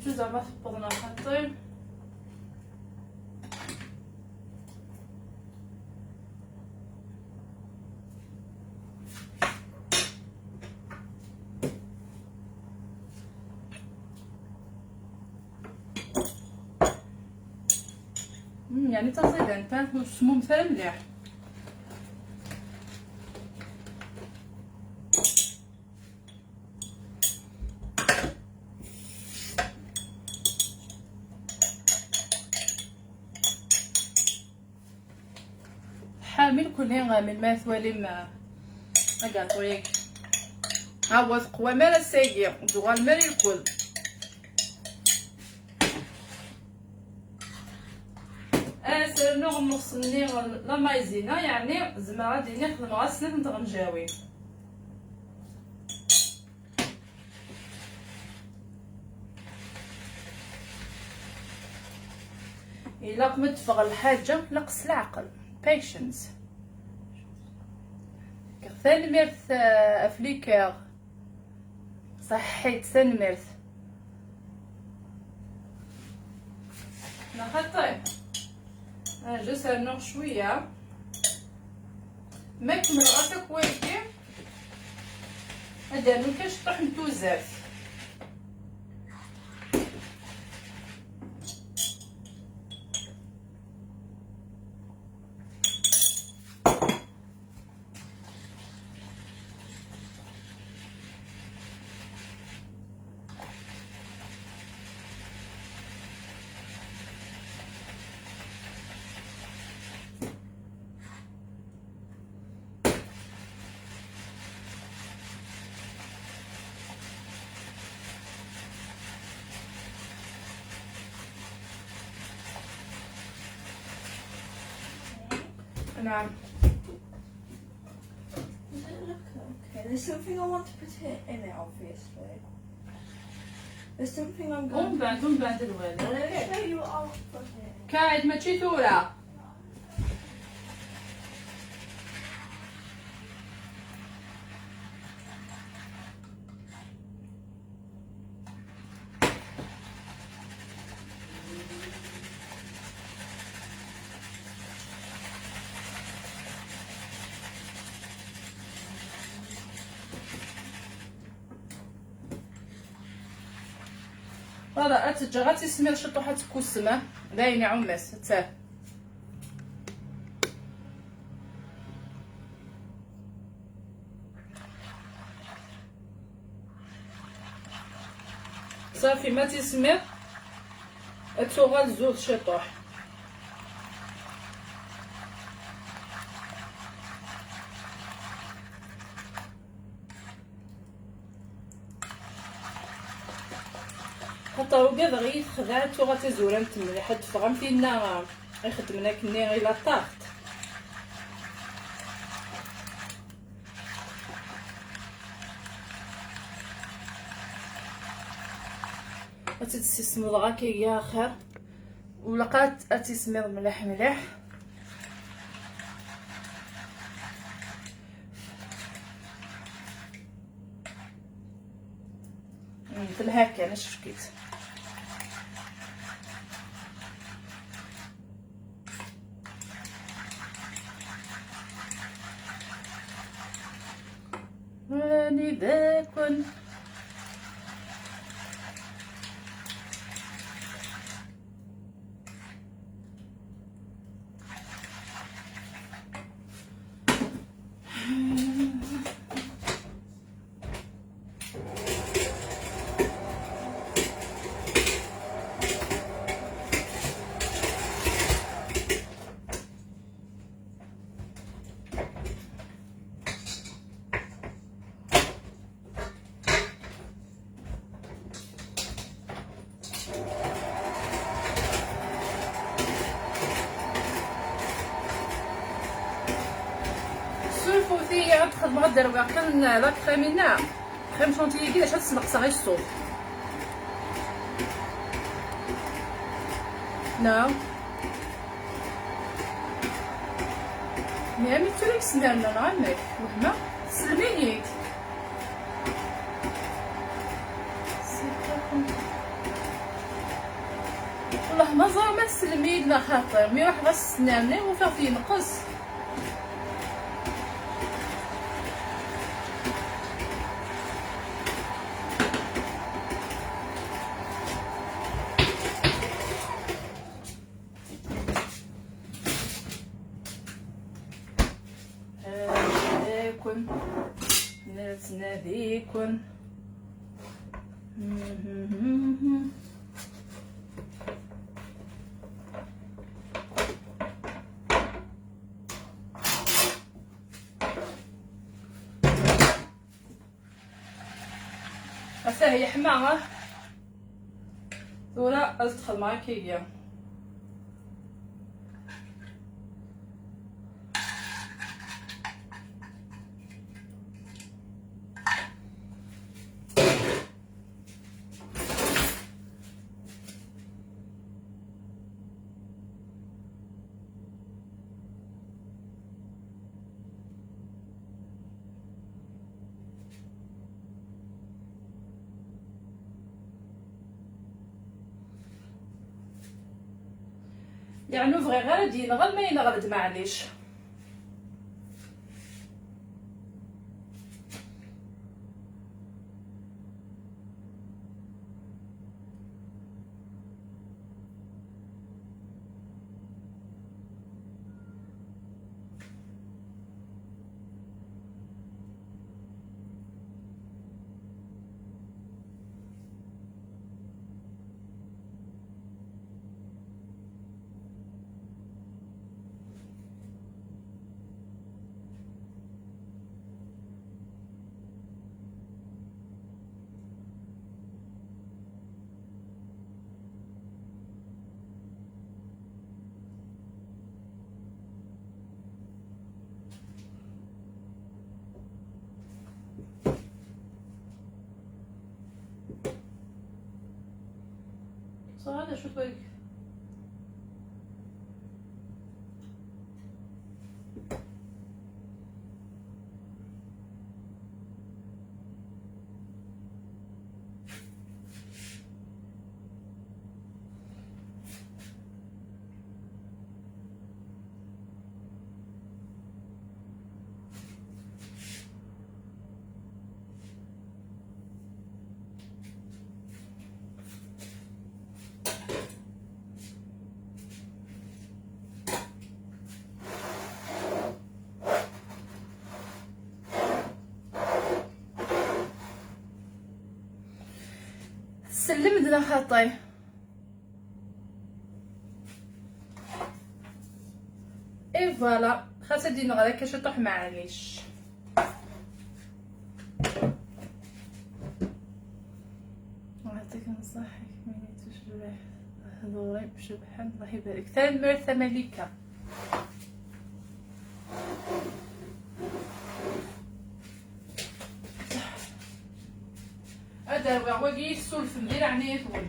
Juz ma tewweḍ neɣ xaṭi. Mm, yeɛni taẓidant, ha, ur tesmumet ara mliḥ. Ḥamil kulli, melmi ara twalim, ah, agaṭu-yagi. Awa, teqwam ara ass-agi, ur d-tuɣalem ara i lkul. Ad as-rnuɣ nnefs-nni la maïzena, yeɛni zemreɣ ad d-iniɣ xedmeɣ-as snat n tɣenjawin. Ilaq ma d-teffeɣ lḥaǧa, ilaq s leɛqel. Patience. Tanemmirt, eh, ɣef like. Ṣaḥḥit, tanemmirt. Neɣ xaṭi? Ah, just rnuɣ cwiya. Ma kemmleɣ-as akk wayagi, ad d-rnu kan ciṭṭaḥ n tuzert. نعم. Does it look okay? There's something I want to put it in it, obviously. There's something I'm going to. ومن بعد، ومن بعد الوالد. I'll show you what I want to put in it. كايد ماشي ثورة. Voilà, ad teǧǧeɣ ad tismiḍ ciṭuḥ, ad tekkusem, eh? D ayen iɛumm-as, ttah. Safi, ma tismiḍ ad tuɣal zud ciṭuḥ. Xaṭer ugadeɣ iyi-texdeɛ, tuɣal d tazurant mliḥ, ad d-teffeɣ am tinna ixeddmen akkenni i la tarte. Ad tt-id-tessismeḍ akka, iga axir. Ulaqat ad tismiḍ mliḥ mliḥ. Telha kan, acfkit. Anida-ken? Surfut-iyi, ad xedmeɣ, ad d-rwiɣ kan la crème-inna. Crème chantilly-agi, d acu ad sneqseɣ i ṣṣuf? Neɣ? Mi am ittu i yesnerna, neɣ amek? Wehmeɣ? Teslem-iyi-d. Wellah ma ẓriɣ ma teslem-iyi-d neɣ xaṭi. Mi ruḥeɣ ad s-snerni, ufiɣ-t yenqes. هاكم نتناديكم. Ata yeḥma, ah. Tura ad t-xedmeɣ akkagi. Yeɛni ur bɣiɣ ara ad d-yenɣel, ma yenɣel-d, maɛlic. Ẓriɣ d acu-t wagi. Lmed neɣ xaṭi? Et voilà, xas ad d-ineɣ akka ciṭuḥ, maɛlic. يعطيك الصحة، كملي تشربي. هذوري مشبحين، الله يبارك. Tanemmirt a Malika. Ad rwiɣ wagi yessulfen di leɛnaya-twen.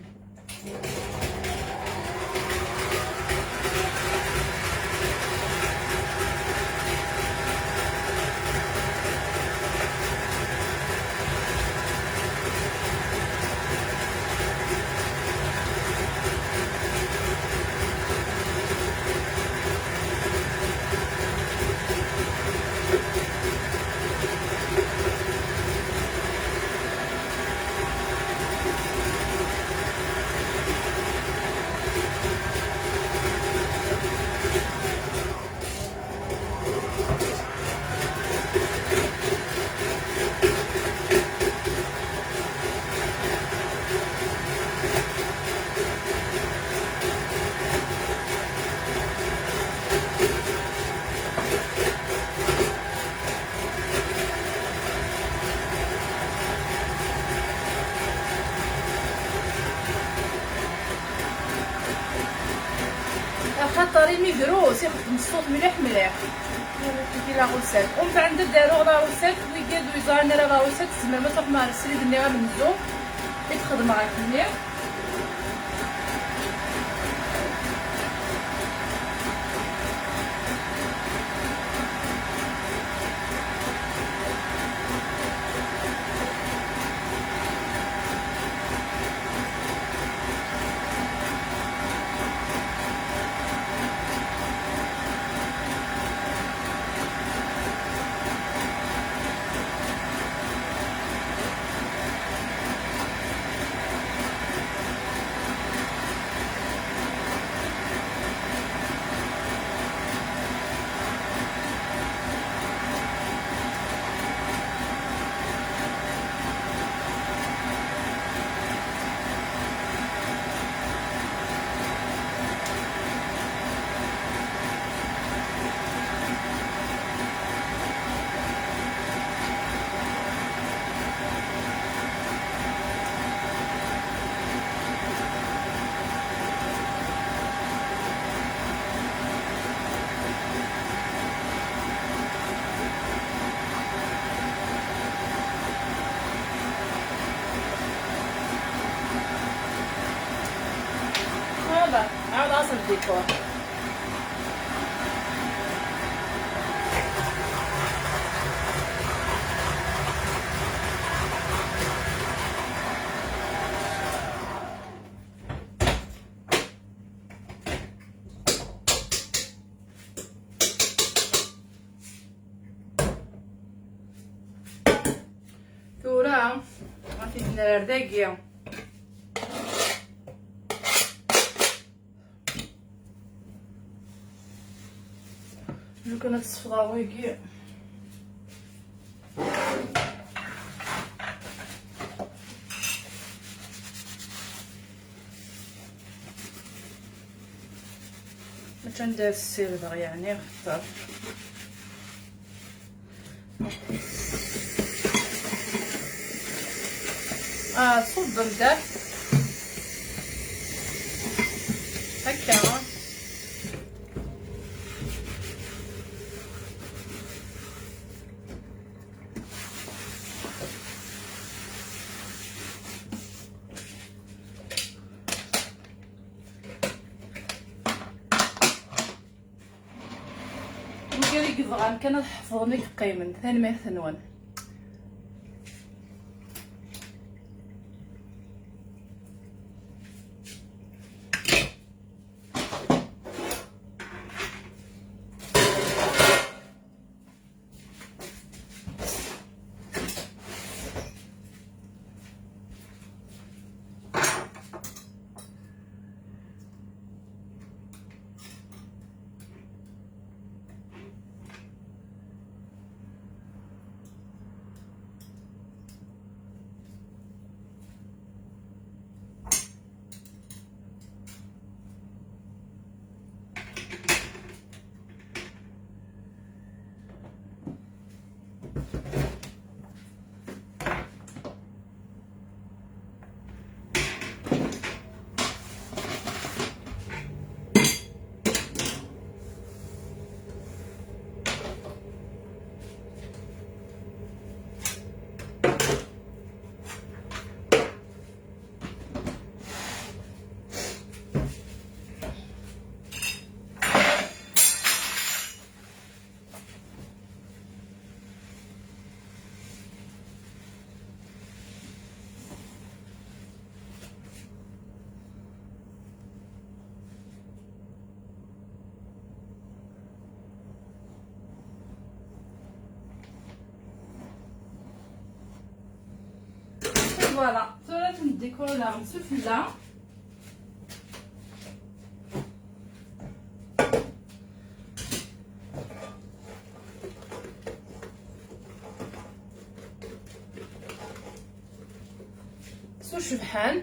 Axaṭer imi drus ixeddem ṣṣut mliḥ mliḥ. Di la recette. Umbeɛd ad d-aruɣ la recette, wigad ur yeẓran ara la recette, tzemrem ad truḥem ɣer srid-nni amenzu i d-xedmeɣ akkenni. Voilà, هذا أصل الديكور. Tura ɣef-, nerr dagi. Lukan ad tesfeḍ wagi. Mačči anda ssirdeɣ, yeɛni, axaṭer. Ah, ṣubb-d. Akka. Mgal i yebɣan kan ad ḥefḍen i yeqqimen. Tanemmirt-nwen. Voilà, tura ad ten-décorer daɣen s ufella. S ucebḥan.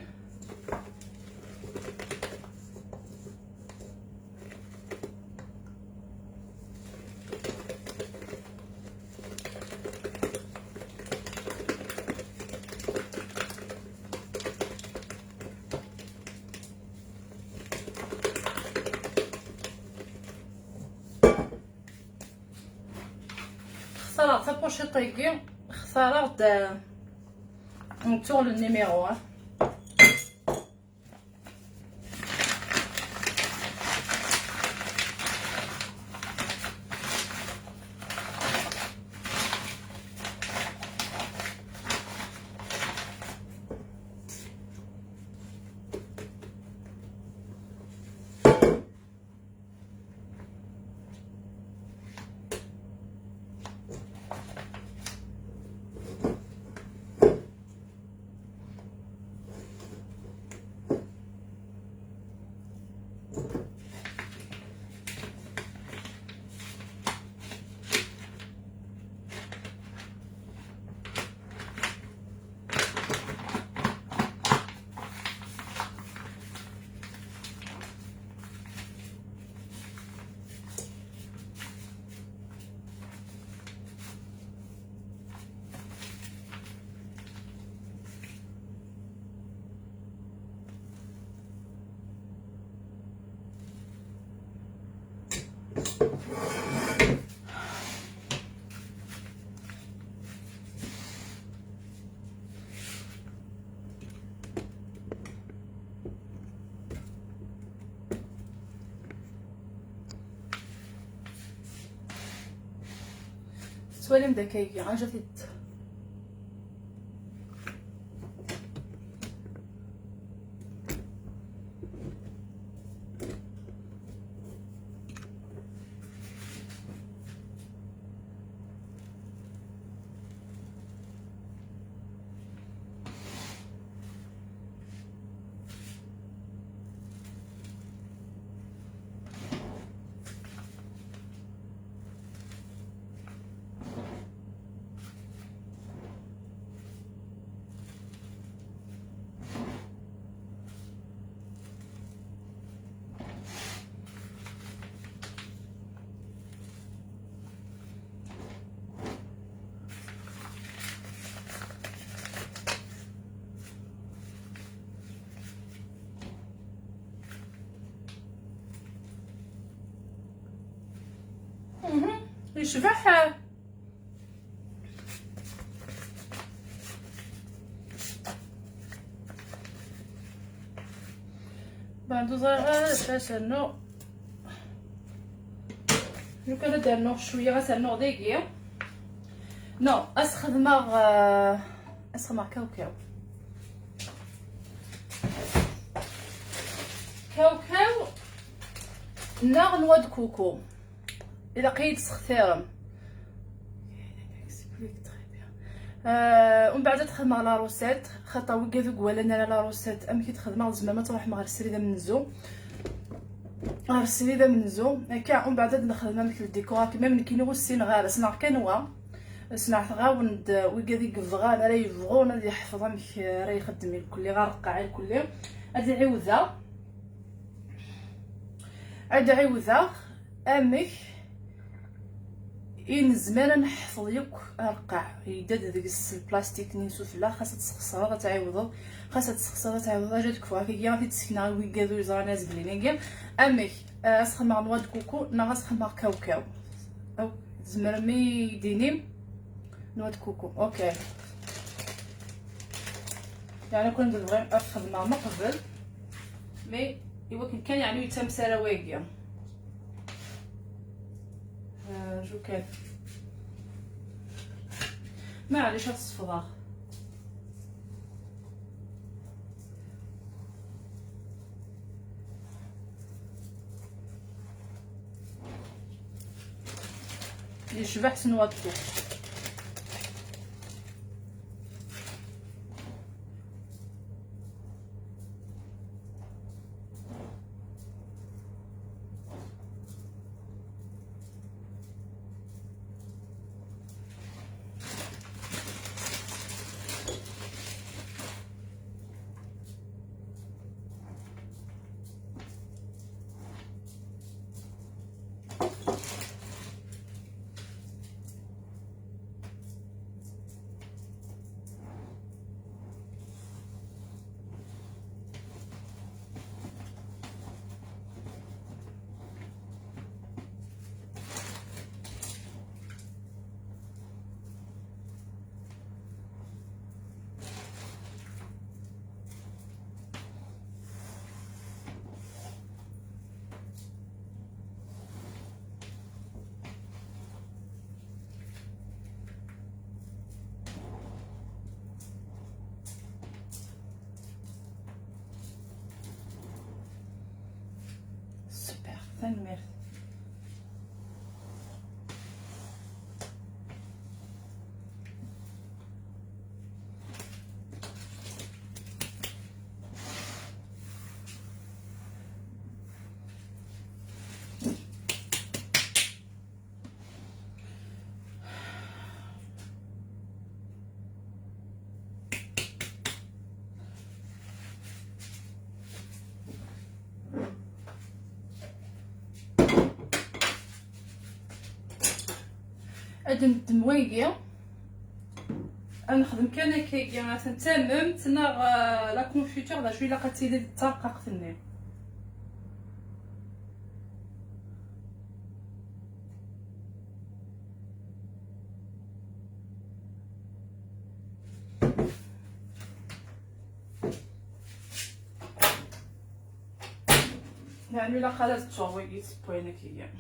Xtareɣ tapuciṭ-agi, xtareɣ-d, euh, ntuɣ le numéro, hein. Tettwalim d akka iga, aja t-id. Mhm. Yecbeḥ. Bon, ur ẓriɣ ara d acu ad s-rnuɣ. Lukan ad d-rnuɣ cwiya, ad s-rnuɣ dagi. Non, ad s-xedmeɣ, euh, ad s-xedmeɣ kawkaw. Kawkaw neɣ noix de coco. Ilaq-iyi-d tesxtirem. Euh, umbeɛd ad xedmeɣ la recette, xaṭer wigad ur walan ara la recette, amek i t-xedmeɣ, tzemrem ad tṛuḥem ɣer srid amenzu. Ɣer srid amenzu, akka, umbeɛd ad nexdem amek le décor, akken même nekkini ur ssineɣ ara, ssneɣ kan wa. Ssneɣ tɣawen-d wigad i yebɣan, ara yebɣun ad yeḥfeḍ amek ara ixeddem irkelli, areqqeɛ irkelli. Ad iɛiwdeɣ. Ad ɛiwdeɣ amek i nezmer ad neḥfeḍ yakk areqqeɛ. Yedda-d deg-s lplastik-nni n sufella, xas ad tesxeṣreḍ ad tɛiwdeḍ, xas ad tesxeṣreḍ ad tɛiwdeḍ. Aja ad kfuɣ akagi, ad t-id-sekneɣ i wigad ur yeẓran azebli-agi. Amek, eh, ad s-xedmeɣ noix de coco neɣ ad s-xedmeɣ kawkaw? Aw, tzemrem i d-inim? Noix de coco, ok. Yeɛni, kul d bɣiɣ ad xedmeɣ meqbel, mais iwakken kan, yeɛni, ur yettames ara wagi. Ah, ju kan. Maɛlic, ad sefḍeɣ. Yecbeḥ s noix de coco. Tanemmirt. Ad neddem wagi, ad nexdem kan akkagi, ad ten-tamemt neɣ, eh, la confiture, d acu ilaq ad tili d tarqaqt-nni. Yeɛni ilaq ara s-ttuɣ wagi s wayen akka.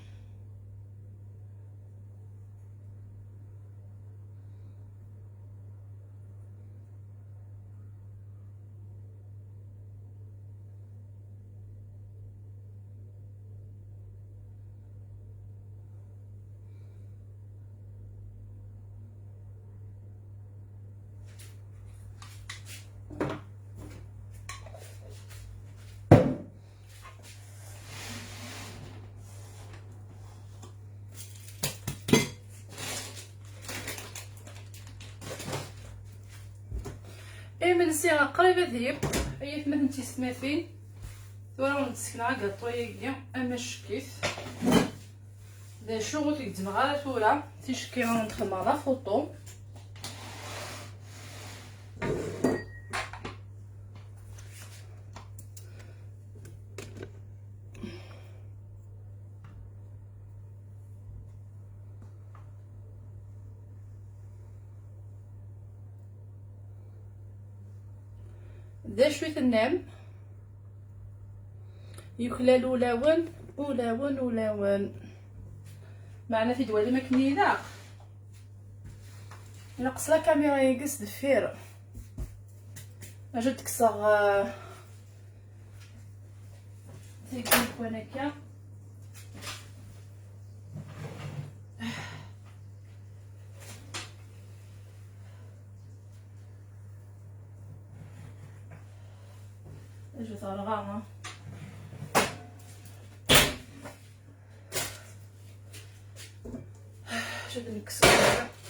Imensi qrib ad yeww, ay atmaten d tisetmatin. Tura ur d-sekneɣ agaṭu-agi, amack-it. D acu ur t-gezzmeɣ ara tura, ticki ad xedmeɣ la photo. D acu i tennam? Yuklal ulawen, ulawen, ulawen. Meɛna tidwalin akken ilaq. Neqs la caméra-agi s deffir. Acu d-kkseɣ, eh, tagi nekwan akka. Acu terɣa, ha? Acu d-nekkes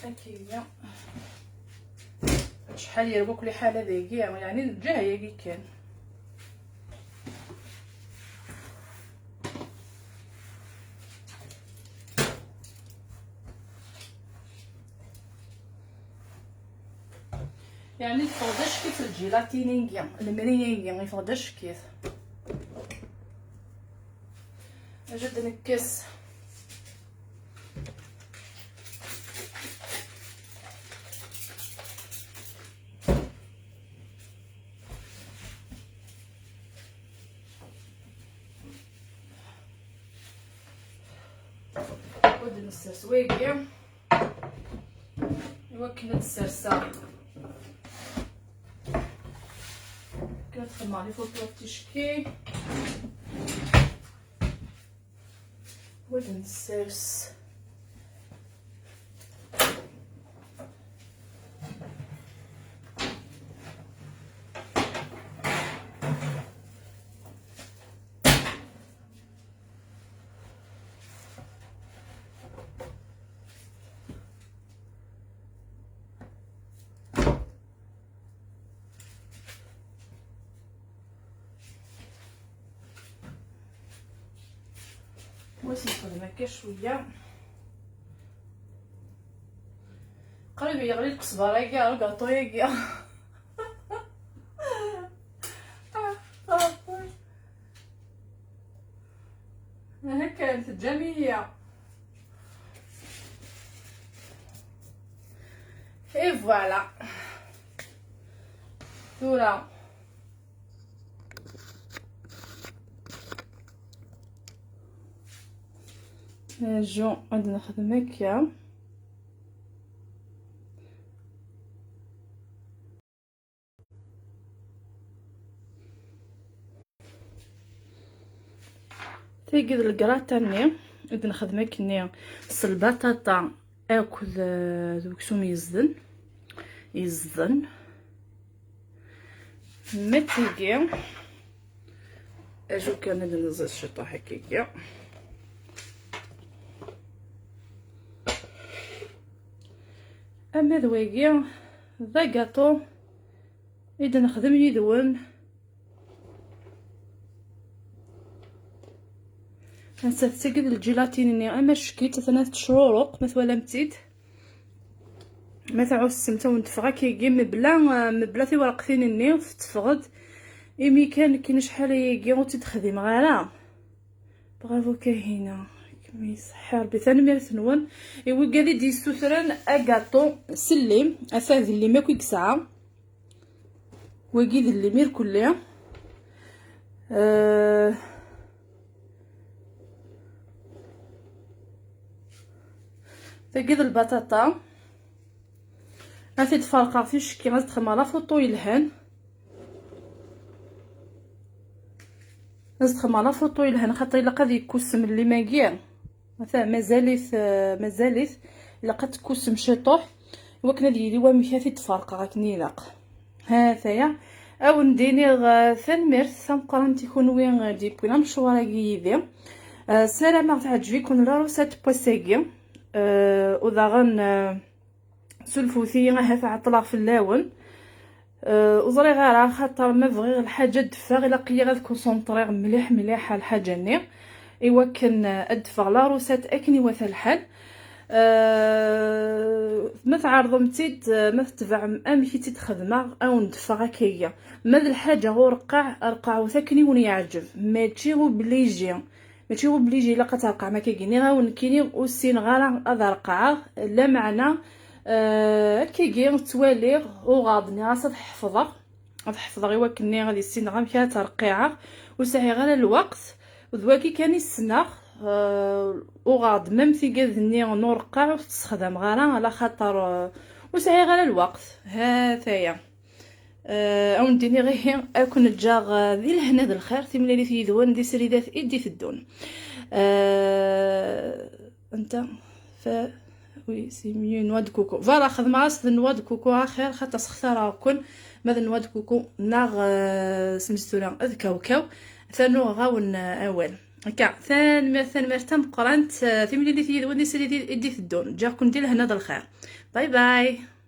akka. Acḥal yerwa akk liḥala dagi, yeɛni lǧah-agi kan. Yeɛni teffeɣ d acekk-it lǧilatini-agi, lemri-agi, yeffeɣ d acekk-it. Acu d-nekkes? Ad nessers wagi. Iwakken ad sserseɣ, akken ad xedmeɣ les photos ticki. Ad nessers. Wa s-nexdem akka cwiya. Qrib yeɣli lqesbar-agi, agaṭu-agi. Aha kan, teǧǧam-iyi. Et voilà. Tura. Aju, ad nexdem akka. Tagi d lgrata-nni i d-nexdem akkenni s lbaṭaṭa akked, eh, d weksum yezden, yezden. Ma d tigi, acu kan ad nẓid ciṭuḥ akkagi. Ama d wagi d agaṭu i d-nexdem yid-wen. Ass-a tettagi d lǧilatin-nni amack-itt, atan ad tettecruruq, ma twalam-tt-id. Ma tɛussem-tt, ad wen-teffeɣ akkagi mebla, mebla tiwerqtin-nni, tetteffeɣ-d. Imi kan nekkin acḥal ayagi ur tt-id-xdimeɣ ara. Bravo Kahina, kem-iseḥḥi Rebbi, tanemmirt-nwen. I wigad i d-yessutren agaṭu s llim, ata d llim akk i yesɛa. Wagi d llim irkelli. Eh, tagi d lbaṭaṭa. Ad t-id-ferqeɣ ticki, ad t-xedmeɣ la photo yelhan. Ad t-xedmeɣ la photo yelhan, xaṭer ilaq ad yekkusem llim-agi. Ata mazal-it, eh, mazal-it. Ilaq ad tkusem ciṭuḥ iwakken ad yili wamek ad t-id-ferqeɣ akken ilaq. Ha-t-aya. Ad wen-d-iniɣ, eh, tanemmirt tameqqrant i kunwi, eh, d-yewwin amecwar-agi yid-i. Eh, ssarameɣ teɛǧeb-iken la recette n wass-agi. Eh, u daɣen, eh, sulfut-iyi ahat ɛeṭṭleɣ fell-awen. Eh, ur ẓriɣ ara, xaṭer ma bɣiɣ lḥaǧa ad d-teffeɣ, ilaq-iyi ad kunṣenṭriɣ mliḥ mliḥ ar lḥaǧa-nni, iwakken, eh, ad d-teffeɣ la recette akken iwata lḥal. Eh, ma tɛerḍem-tt-id, eh, ma tetbeɛem amek i tt-id-xedmeɣ, ad wen-d-teffeɣ akkagi. Ma d lḥaǧa ureqqeɛ, reqqɛut akken i wen-yeɛǧeb, mačči obligé. Mačči obligé ilaq ad treqqɛem akkagi. Nniɣ-awen nekkini ur ssineɣ ara ad reqqɛeɣ, lameɛna, eh, akkagi ttwaliɣ, uɣeɣ-d, nniɣ-as ad ḥefḍeɣ, ad ḥefḍeɣ i wakken-nni ad issineɣ amek ara tt-reqqiɛeɣ. Ur sɛiɣ ara lweqt, d wagi kan i ssneɣ. Eh, uɣeɣ-d même tigad-nni n ureqqeɛ ur tt-ssexdameɣ ara, ala xaṭer, eh, ur sɛiɣ ara lweqt. Ha-t-aya. Eh, ad wen-d-iniɣ ihi, ad ken-ǧǧeɣ, eh, di lehna d lxir, timlilit yid-wen di sridat i d-iteddun. Eh, anta? Fa, oui, c'est mieux, noix de coco. Voilà, xedmeɣ-as d noix de coco axir, xaṭer sextareɣ-ken, ma d noix de coco neɣ, eh, smisturan d kawkaw, atan uɣeɣ-awen, eh, awal. Akka, tanemmirt, tanemmirt tameqqrant, eh, timlilit yid-wen di sridat i d-iteddun. Ǧǧiɣ-ken di lehna d lxir. Bye bye.